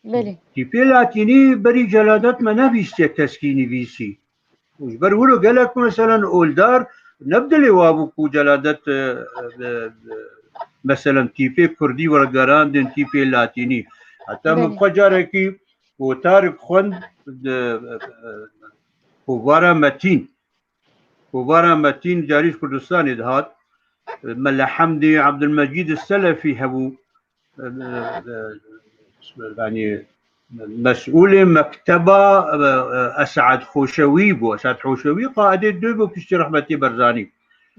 Belê. Tîpê latînî berî celadet me nebîstiye keskî nivîsî. Û ji ber wilo gelek, meselen, oldar ne bi dilê wa bû ku celadet, e, e, e, meselen, tîpê kurdî wergerandin tîpê latînî. Heta min Belê. xwe carekî gotarik xwend, e, e, Kovara Metîn. Kovara Metîn carî ji Kurdistanê dihat. Mela Hemdî Ebdulmecîd Selefî hebû. E, e, e, yanî, mesûlê mekteba, e, e, Esad Xoşewî bû. Esad Xoşewî qaedê dû bû piştî rehmetî Barzanî.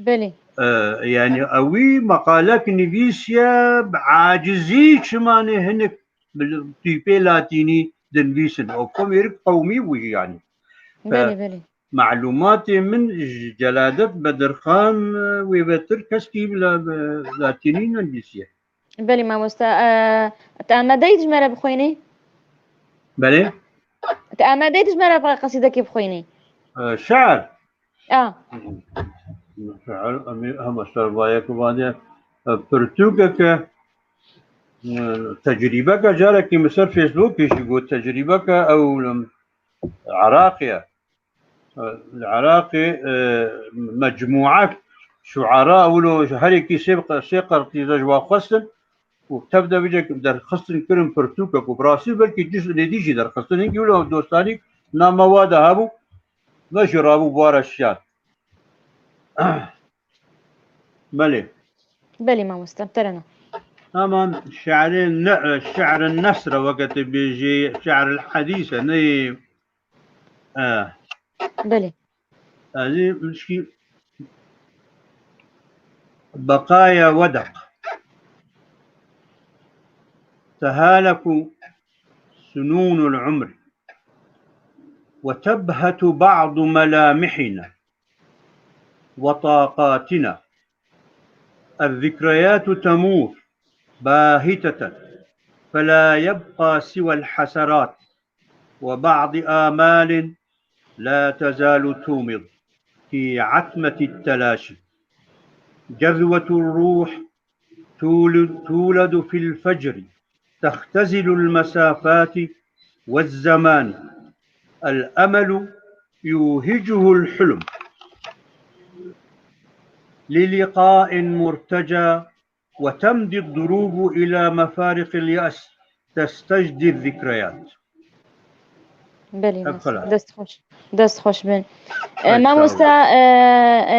Belê. E, yanî ewî meqalek nivîsiye, bi acizî çimanê hinek bi tîpê latînî dinivîsin. Ew kom êrik qewmî bû jî yanî. Belê, belê. Malûmatê min ji Celadet Bedirxan, e, wê vetir keskî bi la-, bi latînî nenivîsiye. Belê mamoste. E, te amade yî ji me re bixwînî? Belê. Te amade yî ji me re qesîdekî bixwînî? E, şe'r. A. Şe'r, em ê hema şe'r vayek vadiye. E, pirtûkeke, e, tecrîbeke carekî min ser Facebookê jî got, tecrîbeke ew, em, Iraqê ye. Li Iraqê, e, mecmûek şuara wilo ji her yekî sê, sê qertîze ji wan xwestin û tev de vêcek derxistin kirin pirtûkek û bi rastî belkî ciz'ê dî jî derxistin. Hinkî wilo dostanî nama wa de hebû, me jî rabû bi wa re şiyar. Belê. Belê mamoste, em te re ne. Heman şe'rê ne, şe'rê nesr e, weke tu bêjî, şe'rê hedîs e, neyê. E. Belê. Ez ê pişkî بقايا ودق. تهالك سنون العمر، وتبهت بعض ملامحنا وطاقاتنا. الذكريات تموت باهتة، فلا يبقى سوى الحسرات وبعض آمال لا تزال تومض في عتمة التلاشي. جذوة الروح تولد، تولد في الفجر، تختزل المسافات والزمان. الأمل يوهجه الحلم للقاء مرتجى، وتمضي الدروب إلى مفارق اليأس، تستجدي الذكريات. Belê, Ev mamoste. xelas. Dest xweş. Dest xweş bin. E, Ay, sağ mamoste, olun. e, e,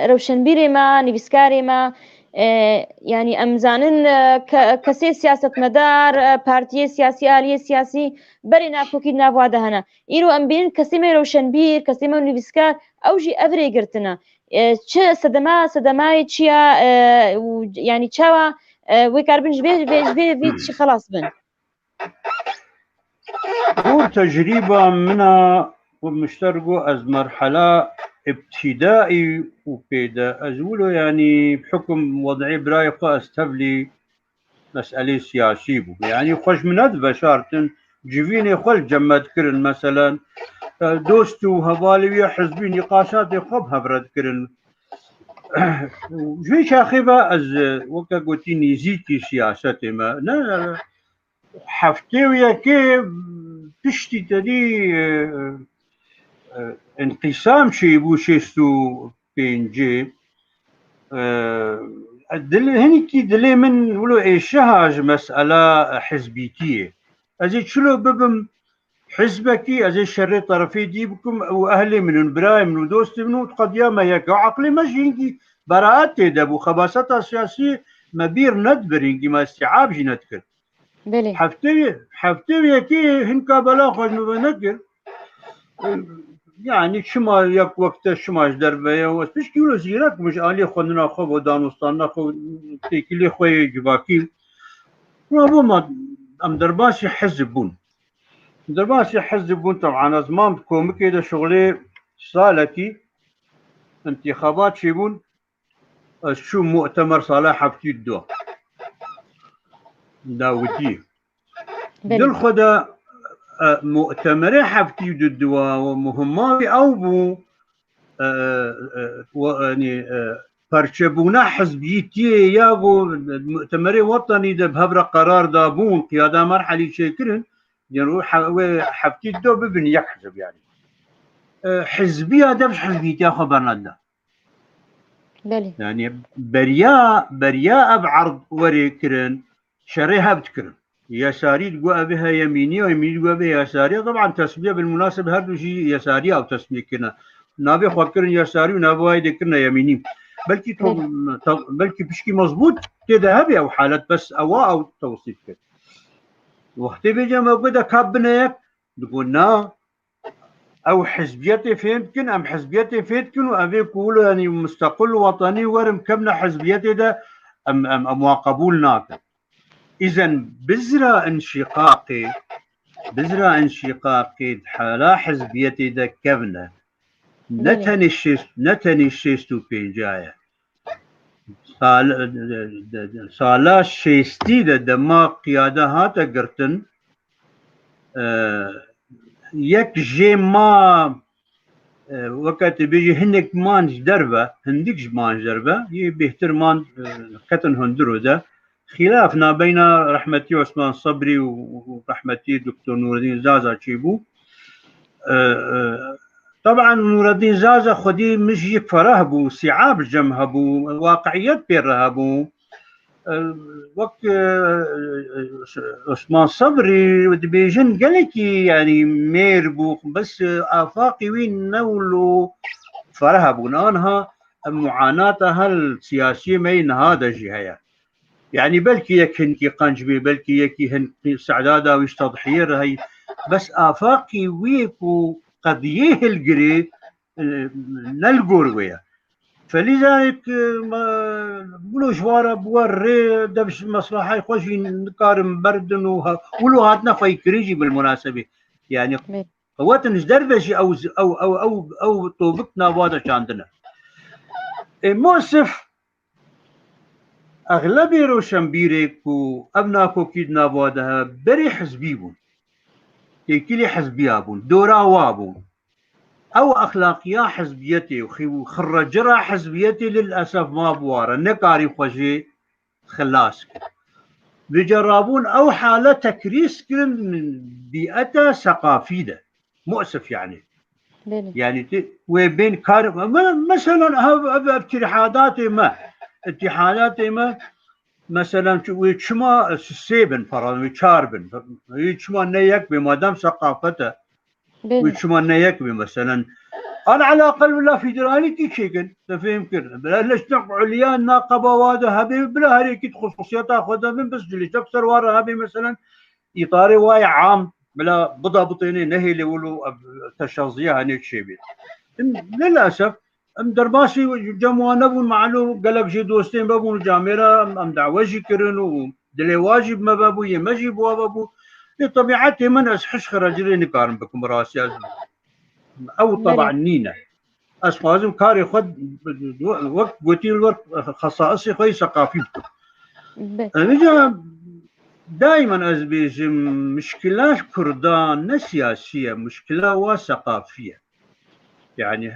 rewşenbîrê me, nivîskarê me, e, yanî em zanin, e, ke-, kesê siyasetmedar, e, partiyê siyasî, aliyê siyasî berê nakokî di nav wa de hene. Îro em bînin kesê me rewşenbîr, kesê me nivîskar, ew jî ev rê girtine. E, çi sedema, sedemayê çi ya, e, û, yanî çawa, e, wê karibin ji vê, vê, ji vê, vê tişî xelas bin? Gor tecrîba min a, ku min ji te re got, ez merhela îbtîdaî û pê de, ez wilo, yanî, bi hukum wed'ê birayê xwe ez tevlî meselê siyasî bûm. Yanî xwe ji min nediveşartin, civînê xwe li cem me dikirin, meselen, e, dost û hevalê wî ya hizbî nîqaşatê xwe bi hev re dikirin. Ji vê çaxê ve ez, e, weke gotî nêzîkî siyasetê me. Ne, heftê û yekê piştî te dî, e, e, înqîsam çêbû şêst û pêncê. E, dil-, hinekî dilê min wilo êşiha ji mesela hizbîtiyê. Ez ê çilo bibim hizbekî, ez ê şerê terefê dî bikim û ehlê min in, birayê min û dostê min û qediya me yek e. Eqlê me jî hinkî beraet tê de bû. Xebaseta siyasî me bîr nedibir, hinkî me îstîab jî nedikir. Belê. Heftê, heftê û yekê hinka bela xwe ji min ve nekir. Yanî çima yek wekte çima ji derve ye, ez pişkî wilo zîrek bûm ji aliyê xwendina xwe ve, danûstandina xwe, têkiliyê xwe yê civakî. Rabû me, em derbasî hizb bûn. Derbasî hizb bûn, teban ez mam di komikê de şixulê salekî, întîxabat çêbûn, ez çûm mu'temer sala heftî du. Dawitî. Belê. Dil xwe de, e, mu'temerê heftî û du diwa û muhimma wî ew bû, e, e, e, we, yanî, e, perçebûna hizbiyetiyê ya ku mu'temerê wetanî de bi hev re qerar dabûn, qiyada merhelî çêkirin, yanî wê he-, wê heftî du bibin yek hizb yanî. E, hizbiya dev ji hizbiyetiya xwe bernadine. Belê. Yanî beriya, beriya ev erd werê kirin, şerê hev dikirin. Yesarî digo ev heye Yemînî, Yemînî digo ev heye Yesarî. Taban tesmiye bilmunaseb her du jî Yesarî ew tesmiye kirine. Navê xwe kirin Yesarî û navê wayê dê kirine Yemînî. Belkî to-, Belê. te-, belkî pişkî mezbût tê de hebe ew halet, bes ewa ew tewsîf kir. Wextê vêca me got de kap bine yek, digo na, ew hizbiyetê fêm dikin, em hizbiyetê fêm dikin û ev ê ku wilo, yanî musteqil û wetanî werin kevne hizbiyetê de em, em, em wan qebûl nakin. Îzen bizra înşîqaqê, bizra înşîqaqê di hala hizbiyetê de kevne. Ne Belê. tenê şêst, ne tenê şêst û pênca ye. Sal-, sala şêstî de dema qiyade hate girtin, e, yek jê ma, e, weke tu bêjî hinek man ji derve, hindik ji man ji derve, yê bêhtir man, e, ketin hundiro de. Xîlaf nabeyna rehmetî Osman Sebrî û, û rehmetî Doktor Nûreddîn Zaza çêbû. E, e, Taban Nûreddîn Zaza xwedî min jî fereh bû, sîab cem hebû, waqi'iyet pê re hebû. E, wek, e, Osman Sebrî dibêjin gelekî, yanî mêr bû, bes, e, afaqî wî ne wilo fereh bûn. Anha muanata hel siyasiyê me yê niha de jî heye. Yanî belkî yek hinkî qenc bê, belkî yekî hinkî sedada wî ji tedhiyê re heyî. Bes afaqî wî ku qediyê hilgirê, e, ne li gor wê ye. Felîzayek, e, me, wilo ji wan re bi we rê dev ji meslahayê xwe jî nikarin berdin û ha-, wilo hatine xweyîkirin jî bilmunasebê. Yanî Belê. qewetin ji derve jî ew, ew, ew, ew, ew tobik nava de çandine. Ê, Mosif, exlebê roşenbîrê ku ev nakokî di nava de hebe, berê hizbî bûn. Têkilî hizbiya bûn. Dora wa bûn. Ew exlaqiya hizbiyetê û xi-, û xirrecira hizbiyetê lil esef ma bi wa re. Nekarî xwe jê xilas kir. Vêca rabûn ew hale tekrîs kirin bîeta seqafî de. Mu'sif yanî. Belê. Yanî tu wê bên kar, me-, meselen ev, ev, ev îtîhadatê me, îtîhadatê me, meselen tu wê çima sê bin, falan wê çar bin, wê çima ne yek bê, madem seqafet e, Belê. wê çima ne yek bê, meselen. An elaqel bila federalîtî çêkin, te fêm kir. Bila leşnek uliya naqeba wa de hebe, bila her yekî di xususiyeta xwe de bin, bes cilîtek ser wa re hebe, meselen, îtarê wa yê am, bila bida bitênê nehêlê wilo, ev teşaziya henê çêbê. Em, lilesef, em derbasî cem wan nebûn, malûm gelek jê dostên me bûn û camêra em, em dawe jî kirin û dilê wa jî bi me ve bû, yê me jî bi wa ve bû. Lê tebîetê min ez hişk xiracirê nikarim bikim, bi rastî ez ew Belê. teba nîne. Ez xwazim karê xwe wek gotî li wer xesaisê xwe yê seqafî bikim. Be. Îca daimen ez bêjim, muşkila Kurda ne siyasî ye, muşkila wa seqafî ye. Yanî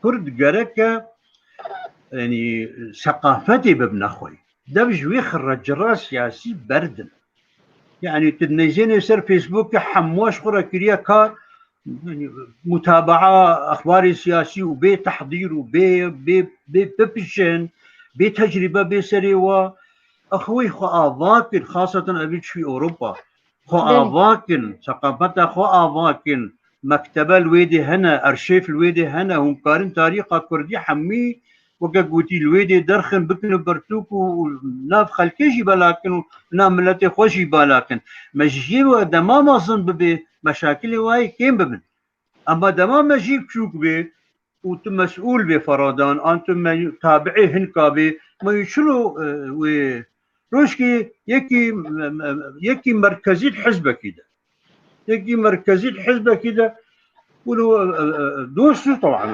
Kurd gereke, yanî, seqafetê bibine xwe. Dev ji wê xirrecira siyasî berdin. Yanî tu dinêzênê ser Facebookê hemû ji xwe re kiriye kar, yanî, mutabaa exbarê siyasî û bê tehdîr û bê, bê, bê bipişin, bê tecrîbe bê serê wa. Ex wê xwe ava kir, xaseten evî çûyî Ewropa. Xwe Belê. ava kin, seqafeta xwe ava kin, mektebe li wê dê hene, arşîv li wê dê hene, hûn karin tarîxa kurdî hemî weke gotî li wê dê derxin, bikin û pertûk û, û nav xelkê jî bela kin û nav miletê xwe jî bela kin. Me ji jê we dema mezin bibe, meşakilê wayê kêm bibin. Ema dema me jî biçûk bê û tu mesûl bê feradan, an tu me tabiê hinka bê, me yê çilo, e, wê rojkê yekî, yekî merkezî di hizbekî de. Yekî merkezî di hizbekî de, wilo, e, e, dost û, taban,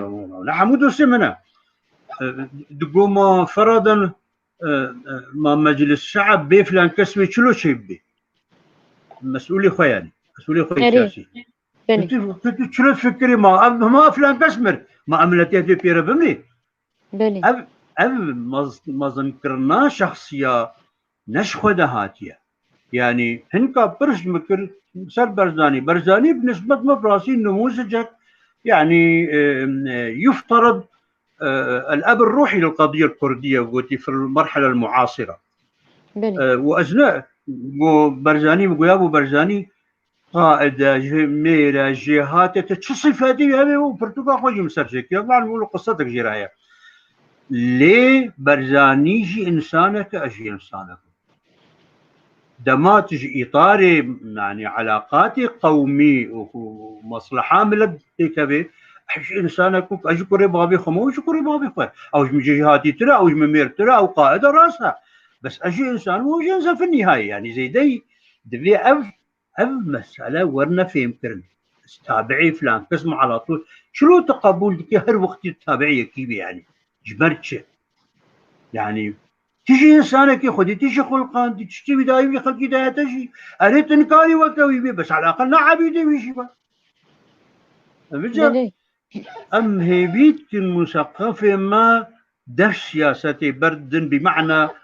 ne hemû dostê min e. E, digo ma feradan, e, e, ma meclis şe'b bê filan kes wê çilo çê bibê. Mesûlê xwe yani. Mesûlê xwe Erê. Siyasî. Belê. Tu, tu, tu çilo fikirî ma, ev, hema filan kes mir. Ma ev milletê pê re bimrê. Belê. Ev, ev mez-, mezinkirina şexsiya ne ji xwe de hatiye. Yani hinka pirs min kir ser Berzanî. Berzanî bi nisbet me bi rastî nimûzicek, yani, e, e, yufterid, e, el-eb ruhî lil qediye kurdiye gotî fil merhele muasira. Belê. E, û ez ne, got Berzanî, min goya bû Berzanî, qaide, ji mêre, jêhate, tu çi sifetî hebe û pirtûka xwe jî min ser çêkiya. Van wilo qisetek jê re heye. Lê Berzanî jî însanek e, ez jî însanek im. Dema tu ji îtarê, yani elaqatê qewmî û, û mesleha milet têkevê, ez jî însanek im, ez ji kurê bavê xwe me û ji kurê bavê xwe. Ew ji min cihêhatîtir e, ew ji min mêrtir e, ew qaide rast e. Bes ez jî însan im û jî însan fî nihayê, yani zêdeyî divê ev Ev mesele werine fêmkirin. Tabiî filan kes mualatû. Çilo tu qebûl dikî her wextî tabiî yekî bî yani? Ji ber çi? Yani tu jî însanekî xwedî tu jî xulqandî, tiştî wî dayî wî xelkî dayete jî. Erê tu nikarî weke wî bî, bes eleqel ne ebîdê wî jî be. Em bice Belê. Em hêvî dikin museqefê me dev siyasetê berdin, bî mena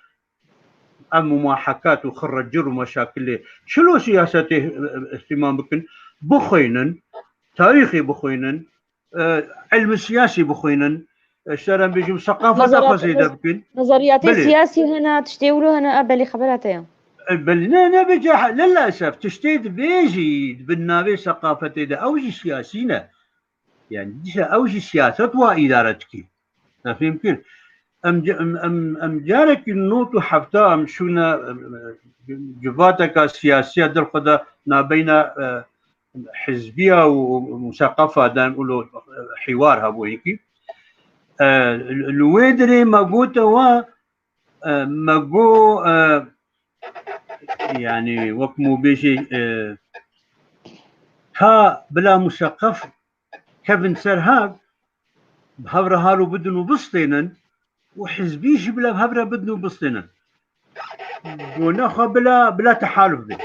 ev mumahekat û xirrecir û meşakilê çilo siyasetê, e, e, îhtîmam bikin, bixwînin, tarîxê bixwînin, e, ilmi siyasî bixwînin, e, ji te re em bêjim seqafeta xwe Nezeriyat-, zêde nez-, bikin. Nezeriyatê Belê. siyasî hene, tiştê wilo hene, e, belê xebera te ya. E, belê, ne, ne, bêje, lilesef, tiştê dibêjî di bin navê seqafetê de, ew jî siyasî ne. Yani dîsa ew jî siyaset wa îdare dikî. Te fêm kir? Em, em, em, em carekî nod û hefta em çûne, em, civateka siyasiya dil xwe de nabeyna, e, hizbiya û, û museqefa de em ulo, e, hîwar hebû yekî. E, li wê dirê me gote wa, e, me got, e, yani wek mû bêjê, e, ta bila museqef kevin ser hev, bi hev re hal û bidin û bistênin û hizbî jî bila bi hev re bidin û bistênin. Gona xwe bila, bila tehaluf bê.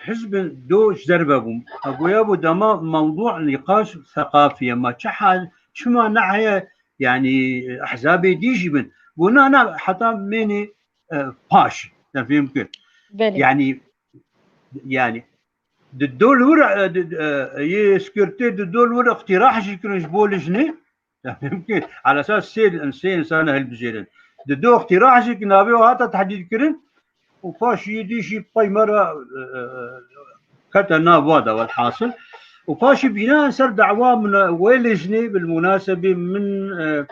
Hizbin do ji derve bûn. Ev goya bû dema mewdû nîqaş seqafî ye. Ma çi hal, çima neheye, yani ehzabê dî jî bin. Gona na heta mênê, e, paş. Te fêm kir? Belê. Yani, yani, di dol wir, e, di, e, yê sekirtê di dol wir îqtîrah jî kirin ji bo lijnê. Mimkun. Ala esas sê, sê însan hilbijêrin. Di do îqtîrah jî ki navê wan hate tehdîd kirin û paşî yê dî jî pey me re, e, e, kete nav wa de, welhasil. Û paşî bîna ser dawa min, wê lijnê bil munasebê min, e,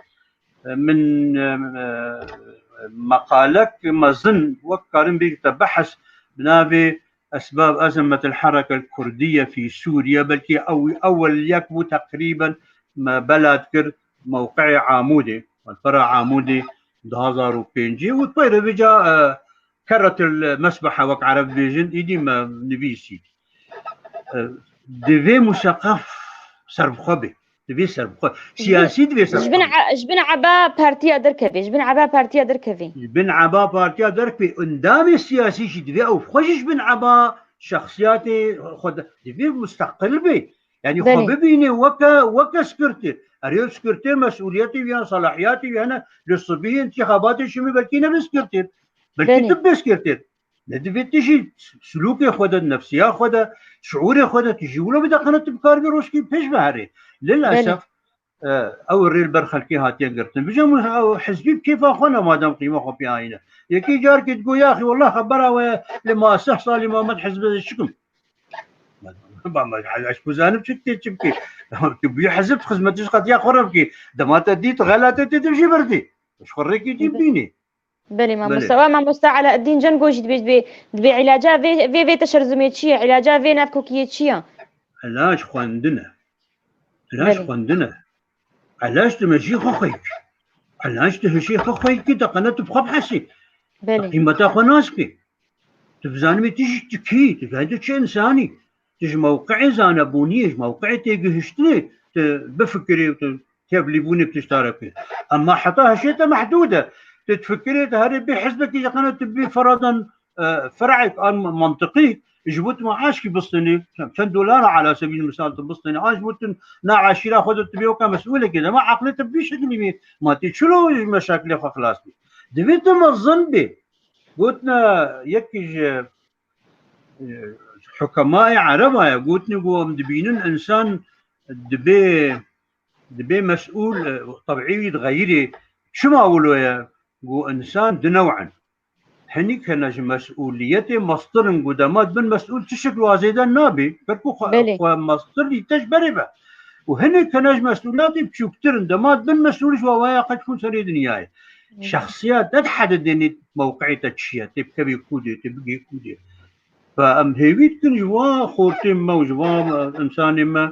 e, min, e, e, meqalek mezin wek karin bêjim te behs bi navê Esbab Ezemetil Herekel Kurdiye fî Sûriye, belkî ew, ewel yek bû teqrîben me bela dikir mewqeê Amûdê, malpera Amûdê du hazar û pêncî û pey re vêca, e, kerretil mesbehe wek Ereb dibêjin, îdî me nivîsî. E, divê museqef serbixwe be. Divê serbixwe. Siyasî divê serbixwe be. Ji bin e-, ji bin eba partiya derkevê. Ji bin eba partiya derkevê. Ji bin eba partiya derkevê. Endamê siyasî jî divê ew xwe jî ji bin eba şexsiyatê xwe de. Divê musteqil be. Yani xwe Belê. bibîne weke, weke sekirtêr. Erê sekirtêr mesûliyetê wî yan selahiyatê wî hene li sibî întîxabatê çimî belkî nebe sekirtêr. Belkî Belê. tu bê sekirtêr. Ne divê tu jî silûkê xwe de, nefsiya xwe de, şiûrê xwe de tu jî wilo bide qene tu bikaribî rojkî pêş ve herê. Lil Belê. esef, e, ew rê li ber xelkê hatiye girtin. Bijim ew hizbî bi kêfa xwe ne madem qîma xwe pê ayîne. Yekî carkê digo, yaxî, wallah xebera we ye, lê ma sih salî ma me di hizbê de çi kim? Ba me, ez ku zanim çi dikê, çi bikê? Tu bûyî hizb, xizmetî ji qetiya xwe re bikî. Dema te dît xelatê tê, tu jî birdî. Ji xwe rêkê dî Belê. bînî. Belê mamoste. Belê. Wa mamoste Eleeddîn Cengo jî dibê, dibê, dibê îlaca vê, vê, vê teşerzumê çi ye? Îlaca vê navkokiyê çi ye? Îlac xwendin e. Îlac Belê. xwendin e. Îlac tu mejiyê xwe xwey kî. Îlac tu hişê xwe xwey kî, te qene tu bi xwe bihesî. Belê. Te qîmeta xwe nas kî. Tu bizanibî tu jî tu kî, tu zanî tu çi însanî. Tu ji mewqeê zanebûniyê, ji mewqeê têgihiştinê tu bifikirî û tu tevlîbûnê bi tişta re kir. Ema heta hişê te mehdûd e. Tê difikirê, te herê bê hizbekî, yeqene tu bê feradan, e, fer'ek an mantiqî, ji bo tu maaşkî bistênî, çend dolara ala sebîl misal tu bistênî, an ji bo tu na eşîra xwe de tu bê weke mesûlekê, dema eqlê te bi vî şekilî bî, ma tê çilo ji meşakilê xwe xilas bî. Divê tu mezin bê. Gotine yekî ji, e, hukemayê Ereba ye, gotine ku em dibînin însan dibê, dibê mesûl, e, tebî wî dixeyirê. Çima wilo ye? Ku însan du new in. Hinîk hene ji mesûliyetê mestir in, ku dema dibin mesûl tişik li wa zêde nabê. Ber ku xwe, Belê. xwe mestir dîte ji berê be. Û hinek hene ji mesûlatê biçûktir in. Dema dibin mesûl ji wa waya qet çûn serê dinyayê. Hı. Şexsiyet ne dihedidênê mewqeyê te çi ye, tê bikevê ku dê, tê bigê ku dê. Fe em hêvî dikin ji van xortên me û ji van, e, însanên me,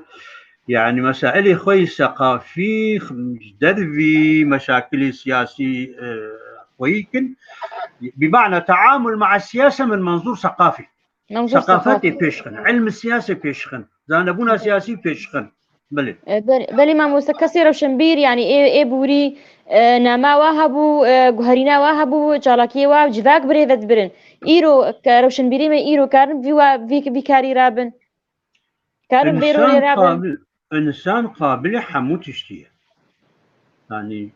yanî mesailê xwe yê seqafî, ji dervî meşakilê siyasî, e, xweyî kin. Bi mana teamul maa siyase min menzûr seqafî. Menzûr Seqafetê seqafî. pêşxin, ilm siyase pêşxin, zanebûna siyasî pêşxin. Belê. E, belê, belê mamoste, kesê rewşenbîr, yanî ê, ê bûrî, e, nama wa hebû, e, guherîna wa hebû, çalakiyê wa civak birêve dibirin. Îro, ke rewşenbîrê me îro karin vî wa, vî, vî karî rabin. Karin vê rolê Însan rabin. qabil, însan qabilê hemû tiştî ye. Yanî,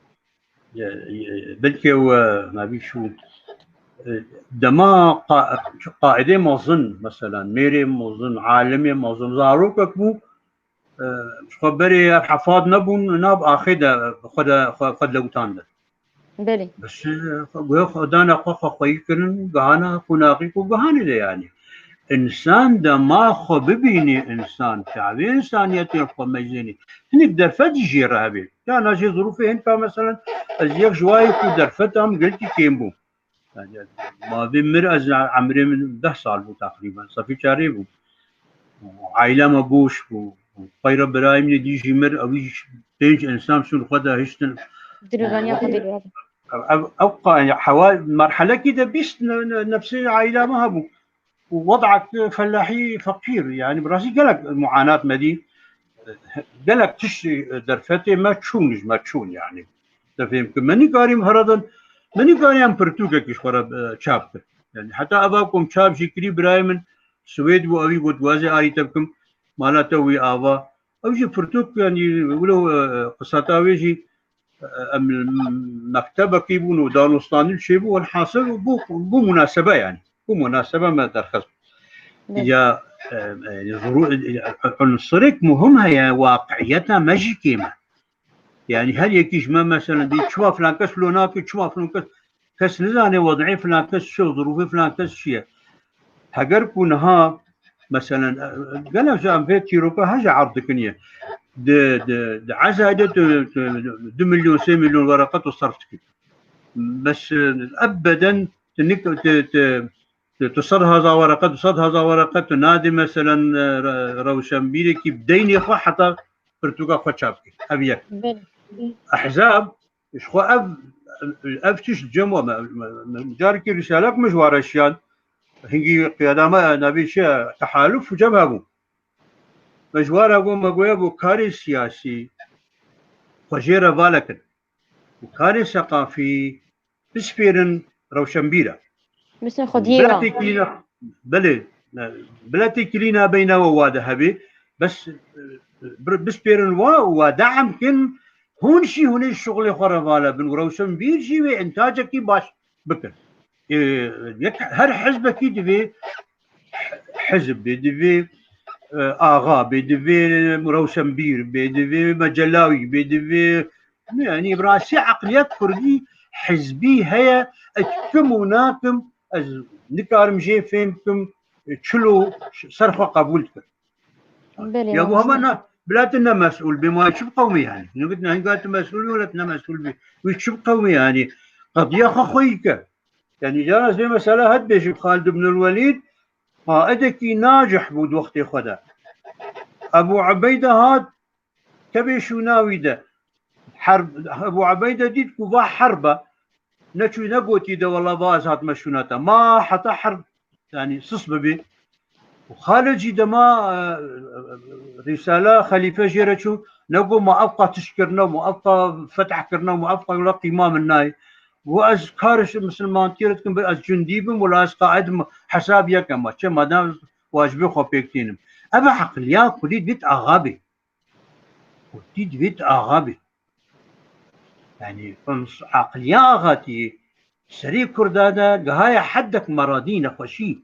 e, e, belkî ew, e, navî şû, e, dema qa-, qaidê mezin, mesela, mêrê mezin, alimê mezin, zarokek bû, e, ji xwe berê ev hefad nebûn, nav axê de xwe de, xwe, xwe dilewitandin. Belê. Bes, e, xwe, guya xwe dana xwe, xwe xweyî kirin, gihana qonaxî ku gihanê de yanî. Însan dema xwe bibînî, însan çavê însaniyetê xwe mejênî. Hinek derfet jî jê re hebe. Yana jê zirûfê hin ka, meselen, ez yek ji wayê ku derfet am gelkî kêm bû. Yani, ma vê mir ez emrê min deh sal bû teqrîben, sefî çarê bû. Aîla me goş bû. Xweyra birayê min ê dî jî mir, ew jî pênc însan şûn xwe de hiştin. Dilozaniya xwe dê. Ev, ev, ew qa-, hewa merhelekî de bîst ne-, ne-, nefsê aîla me hebû. Û wed'ek felahî feqîr, yani bi rastî gelek muanat me dî. Gelek tişt derfetê me çûn, ji me çûn yani. Te fêm kir. Me nîkarîm heradan, me nîkarî em pirtûkekî ji xwe re, e, çap kir. Yani heta eva ku em çap jî kirî, birayê min Swêd bû, ewî got, "Wazê arî te bikim, mala te wî ava." Ew jî pirtûk, yani wilo, e, qisata wê jî, e, em mektebekî bûn û danûstanî çêbû, welhasil bû, bû munasebe yani. Bû munasebe me derxist. Evet. Ya, e, e, zuru-, e, unsurek muhim heye, waqiiyeta me jî kêm e. Yani her yekî ji me, mesela, dî çima filan kes lo nake, çima filan kes, kes nizane wed'ê filan kes çi, zirûfê filan kes çi ye. Heger ku niha, mesela, e, gelek ji em vê tîroka hej erd dikin ye. Di, di, di Ezayê de tu, tu du milyon, sê milyon wereqe tu serf dikî. Bes, e, ebeden tu nik-, tu, tu, tu, tu sed hezar wereqe, du sed hezar wereqe tu nadî, meselen, e, re-, rewşenbîrekî bi deynê xwe heta pirtûka xwe çap kir. Ev yek. Belê. Ehzab, ji xwe ev, ev tişt cem we me, me, me, carekî rîsalek min ji ware şiyand, hingî qiyada me navê çi ye, tehaluf û cebhe bû. Me ji ware got, me goye bû karê siyasî xwe jê re vale kin. Û karê seqafî bispêrin rewşenbîra. Misal xwediyê Bila wan. têkilîna, belê, e, bila têkilîna beyna we wa de hebe, bes, e, bir-, bispêrin wa û wa de'em kin, hûn jî hûnê şixulê xwe re vale bin û rewşenbîr jî wê intacekî baş bikin. E, yek, her hizbekî divê hizb bê, divê, e, axa bê, divê rewşenbîr bê, divê mecelawî bê, divê, yani, bi rastî eqliyet kurdî hizbî heye, ez kim û nakim, ez nikarim jê fêm bikim, e, çilo ser xwe qebûl dikim. Belê, Ya bu mamoste. hema na, bila tu ne mesûl bê, ma çi bi qewmê yani? Nû gotine, hinga tu mesûl bî, wela tu ne mesûl bî. Wî çi bi qewmê yani? Qediya xwe xweyî ke. Yani, cara ez vê mesela het bêjim, Xalid ibn el-Welîd, qaidekî nacih bû di wextê xwe de. Ebu Ubeyde hat, kevê şûna wî de. Herb, Ebu Ubeyde dît ku va herb e. Neçû negotî de, "Wela va ez hatime şûna te." Ma heta herb, yani sis bibî. Û Xalid jî dema, e, e, Rîsala Xelîfe jê re çû, negot, "Ma ev qa tişt kirine, ma ev qa fetih kirine, ma ev qa wela qîma min nayê." Û ez karê misilmantiyê re dikim, ez cundî bim, wela ez qaid im, hesab yek em, çi madem wacibê xwe pêk tînim. Ev eqiliya Kurdî divêt axa bê. Kurdî divêt axa bê. Yani, eqiliya axatiyê serê Kurda de gihaye heddek meradî, nexweşî.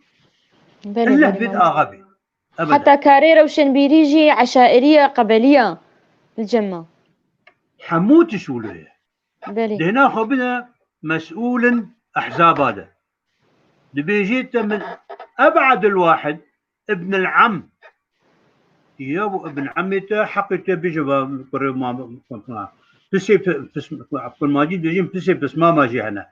Belê, Ille belê, divêt mamoste. Axa bê. Ebeden. Heta karê rewşenbîrî jî eşairî ye, qebelî ye li cem me. Hemû tişt wilo ye. Belê. Dêna xwe bide mesûlin ehzaba de. Dibêjê te min eb'edil wahid ibnil am. Ya bu ibn amê te, heqê te bêje ba kurê ma, pisê pi-, pis-, kurmancî dibêjin pisê pismama jî hene.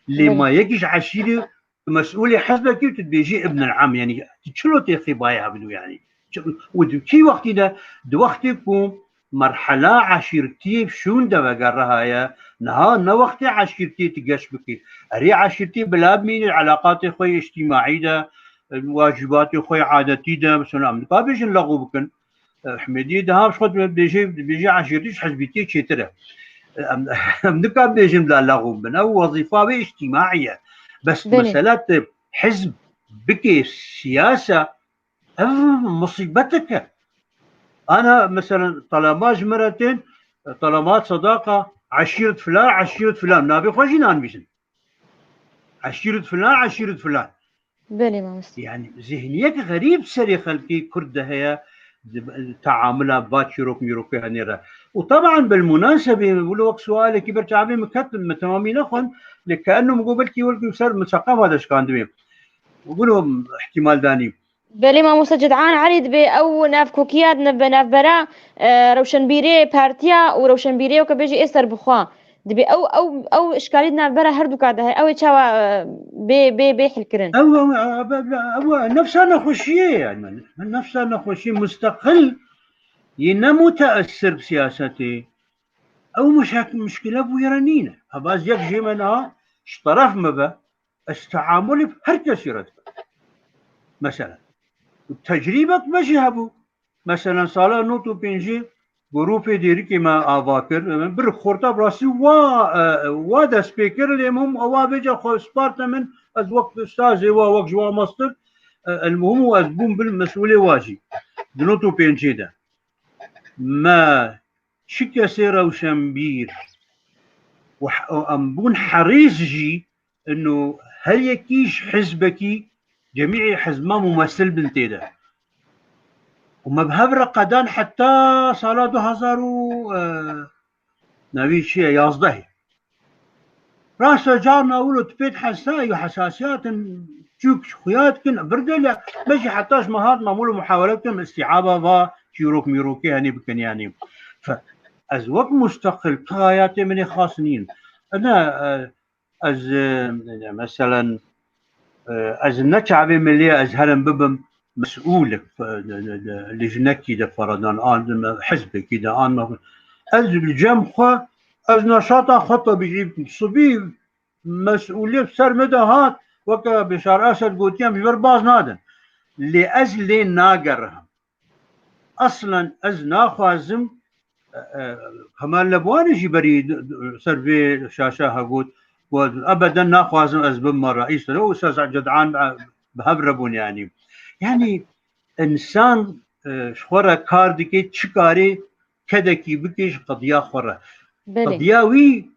Lê Belê. Ma yekî ji eşîrê mesûlê hizbekî û tu dibêjî ibnil am, yanî tu çilo tê xîbayê hebin û yanî. Çi-, û di kî wextî de, di wextê ku merhela eşîrtiyê şûn de vegerihaye, niha ne wextê eşîrtiyê tu geş bikî. Erê eşîrtiyê bila bimînî, elaqatê xwe yê îctîmaî de, wacîbatê xwe yê adetî de, mesela em nika bêjin lexû bikin. Hemêdiyê diha ji xwe dibêje, dibêje eşîrtî ji hizbîtiyê çêtir e. Em, em nika bêjin bila lexû bin. Ew wezîfa wê îctîmaî ye. Bes Belê. Mesela tu hizb bikê siyasa, ev musîbetek e. Ana, mesela, telema ji min re tên, telema sadaqa, eşîret filan, eşîret filan. Navê xwe jî nanivîsin. Eşîret filan, eşîret filan. Belê, mamoste. Yani, zihniyek xerîb serê xelkê Kurd de heye, di, teamula va çîrok mîrokê henê re. Û teban, bil munasebê, wilo wek sualekî ber çavê min ket, min temamî nexwend, lê ke enû min got, belkî, belkî ser min seqafa de şikandibê. Wilo ihtimal danî. Belê, mamoste Ced'an Elî, dibê ew navkokiya di nav-, navbera, e, rewşenbîrê partiya û rewşenbîrê weke bêjî ê serbixwe. Dibê ew, ew, ew işkalî di navbera herduka de heye. Ew ê çawa, e, bê, bê, bê hilkirin? Ew, ew, ew, ew, ew, ew nefsa nexweşiyê ye, yani. Nefsa nexweşiyê musteqil yê ne muteessir bi siyasetê. Ew muşek-, muşkile bûyere nîne. Heba ez yek jê me niha ji teref me be, ez teamulê bi her kesî re dikim. Mesela. Û tecrîbek me jî hebû. Mesela sala nod û pêncî grûpê dêrikê me ava kir. Bir xorta bi rastî wa, e, wa dest pê kir, lê min ewa vêca xwe sparte min, ez wek ustazê wa, wek ji wa mestir, e, el muhim û ez bûm bil mesûlê wa jî. Di nod û pêncî de. Me çi kesê rewşenbîr û he-, û em bûn herîs jî, ino her yekî ji hizbekî, cemî hizba mumesil bin tê de. Û me bi hev re qedan heta sala du hezar û, e, navî çi ye, yazdehê. Rasta carna wilo tu pê dihesayî û hesasiyatin çûk ji xuya dikin, vir de le, me jî heta ji me hat me wilo muhawele bikin, îstîaba va çîrok mîrokê henî bikin, yanî. Fe-, ez wek musteqil tu hayatê min ê xas nîn. Ne, e, ez, e, meselen, e, ez ne çavê milê ez herim bibim mesûlek, e, de, de, de, lijnekî de feredan, an hizbekî de, an ez li cem xwe, ez neşata xwe tabî jî sibî mesûliyet ser min de hat, weke Bişar Esed gotiye, em ji ber baz nadin. Lê ez lê nagerihim. Aslen ez naxwazim, e, e, Kemal Lebwanê jî berî d-, d-, ser vê şaşa hegot, got, ebeden naxwazim ez bibime reîs. Û Ustaz Ced'an, e, bi hev re bûn, yanî. Yanî, însan, e, ji xwe re kar dike, çi karê kedekî bike ji qediya xwe re. Belê. Qediya wî,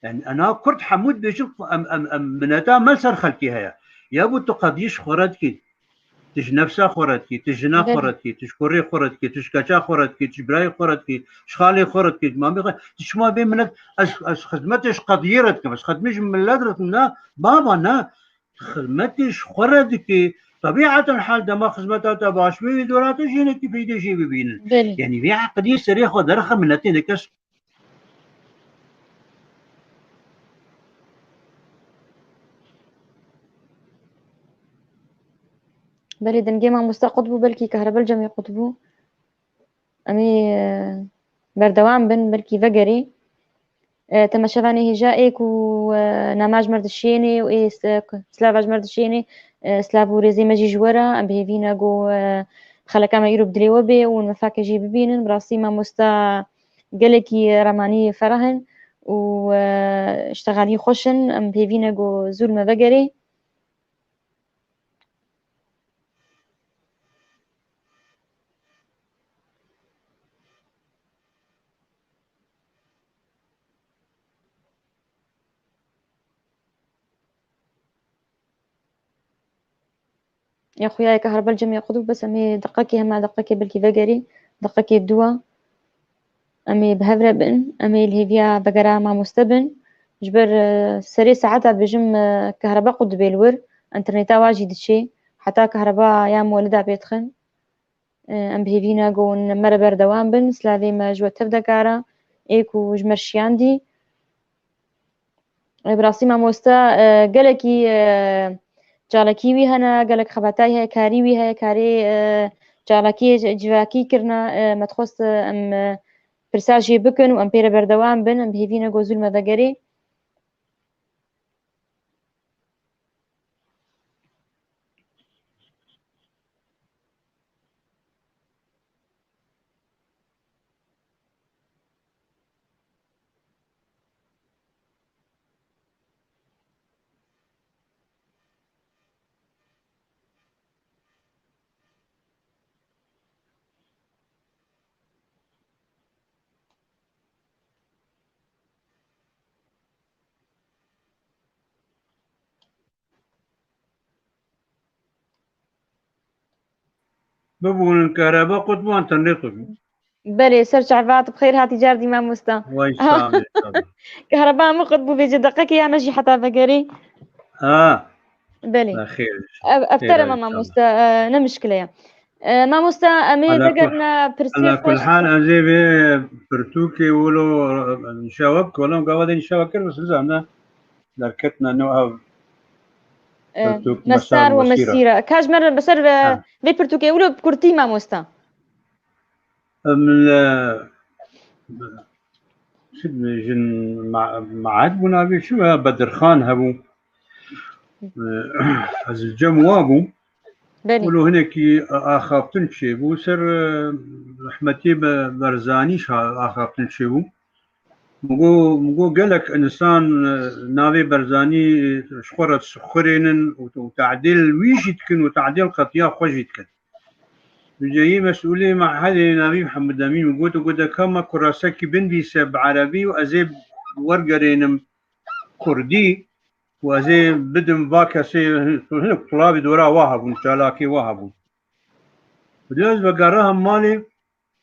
yani, ena Kurd hemû dibêjin, em, em, em, mineta me ser xelkê heye. Ya bû tu qediyê ji xwe re dikî, tu ji nefsa xwe re dikî, tu jina xwe Belê. Re dikî, tu ji kurê xwe re dikî, tu ji keça xwe re dikî, tu ji birayê xwe re dikî, ji xalê xwe re dikî, ji mamê xwe, tu çima vê milet, ez, ez xizmetê ji qediyê re dikim, ez xizmetê ji milet re dikim, na, baba, na, xizmetê ji xwe re dikî. Tebîeten hal dema xizmeta te baş bê, wê dora te jî hinekî feydê jê bibînin. Belê. Yanî vê eqiliyê serê xwe derxe, miletê neke. Belê, dengê mamoste qut bû, belkî kehrebe li cem wê qut bû. Em ê, e, berdewam bin, belkî vegerê. E, temaşevanê hêja ê ku, e, nama ji me re dişênê û ê s-, e, slava ji me re dişênê, e, slav û rêzê me jî ji we re, em bi hêvî ne ku, e, xeleka me îro bi dilê we bê û mifake jî bibînin. Bi rastî mamosta gelekî remanî ferah in û, e, ji te xalî xweş in, em bi hêvî ne ku zû li me vegerê. Ya xuya ye, kehreba li cem ye xwe dû, bes em ê deqekê, hema deqekê belkî vegerî, deqekê dû e. Em ê bi hev re bin, em ê li hêviya vegera mamoste bin. Ji ber, e, serê saeta bêjim, e, kehreba qut dibe li wir, înterneta wa jî diçê, heta kehreba ya muwelida pê dixin. E, em bi hêvî ne ku hûn me re berdewam bin. Silavê me ji we tev dekare, ê ku ji me şiyandî. E, bi rastî mamoste, e, gelekî, e, çalakî wî hene, gelek xebatayî heye, karî wî heye, karê, e, çalakiyê ci-, civakî kirine. E, me dixwest, e, em, e, pirsa jê bikin û em pê re berdewam bin. Em bi hêvî ne ku zû li me vegerê. Bibûnin kehreba qut bû, internet qut bû. Belê, ser çava tu bi xêr hatî cardî mamosta. Way sağ ol, sağ ol. Kehreba min qut bû, vêce deqekê ya me jî heta vegerî. Ha. Belê. Xêr. Ev, ev Xêr tere me inşallah. Mamosta, e, ne mişkile ye. E, mamosta, em ê Ala kul-, vegerine pirsê ala kul xweş. Hal, ez ê vê pirtûkê wilo, e, nîşa wek, wela gava de nîşa wek kir, bes nizam ne. Derketine nû ev E, pirtûk, Mesar Mesar û û Mesîra. Mesîra. Ka ji me re bi ser ve Ha. vê pirtûkê wilo bi kurtî mamosta. Em, e, çi dibêjin, ma-, maet bû navê çi bû? Bedirxan hebû. E, ez li cem wa bûm. Belê. Wilo hinekî axaftin çêbû. Ser, e, rehmetî Be-, Berzanî şa-, axaftin çêbû. Min got, min got gelek însan, e, navê Berzanî ji xwe re dişixurênin û, û tadîl wî jî dikin û tadîl qetiya xwe jî dikin. Vêca yê mesûlê mehedê navî Mihemed Emîn min got, got, deka me kurasekî binivîse bi erebî û ez ê wergerênim kurdî û ez ê bidim va kesê, hinek tulavî dora wa hebûn, çalakê wa hebûn. Vêca ez vegera hem malê,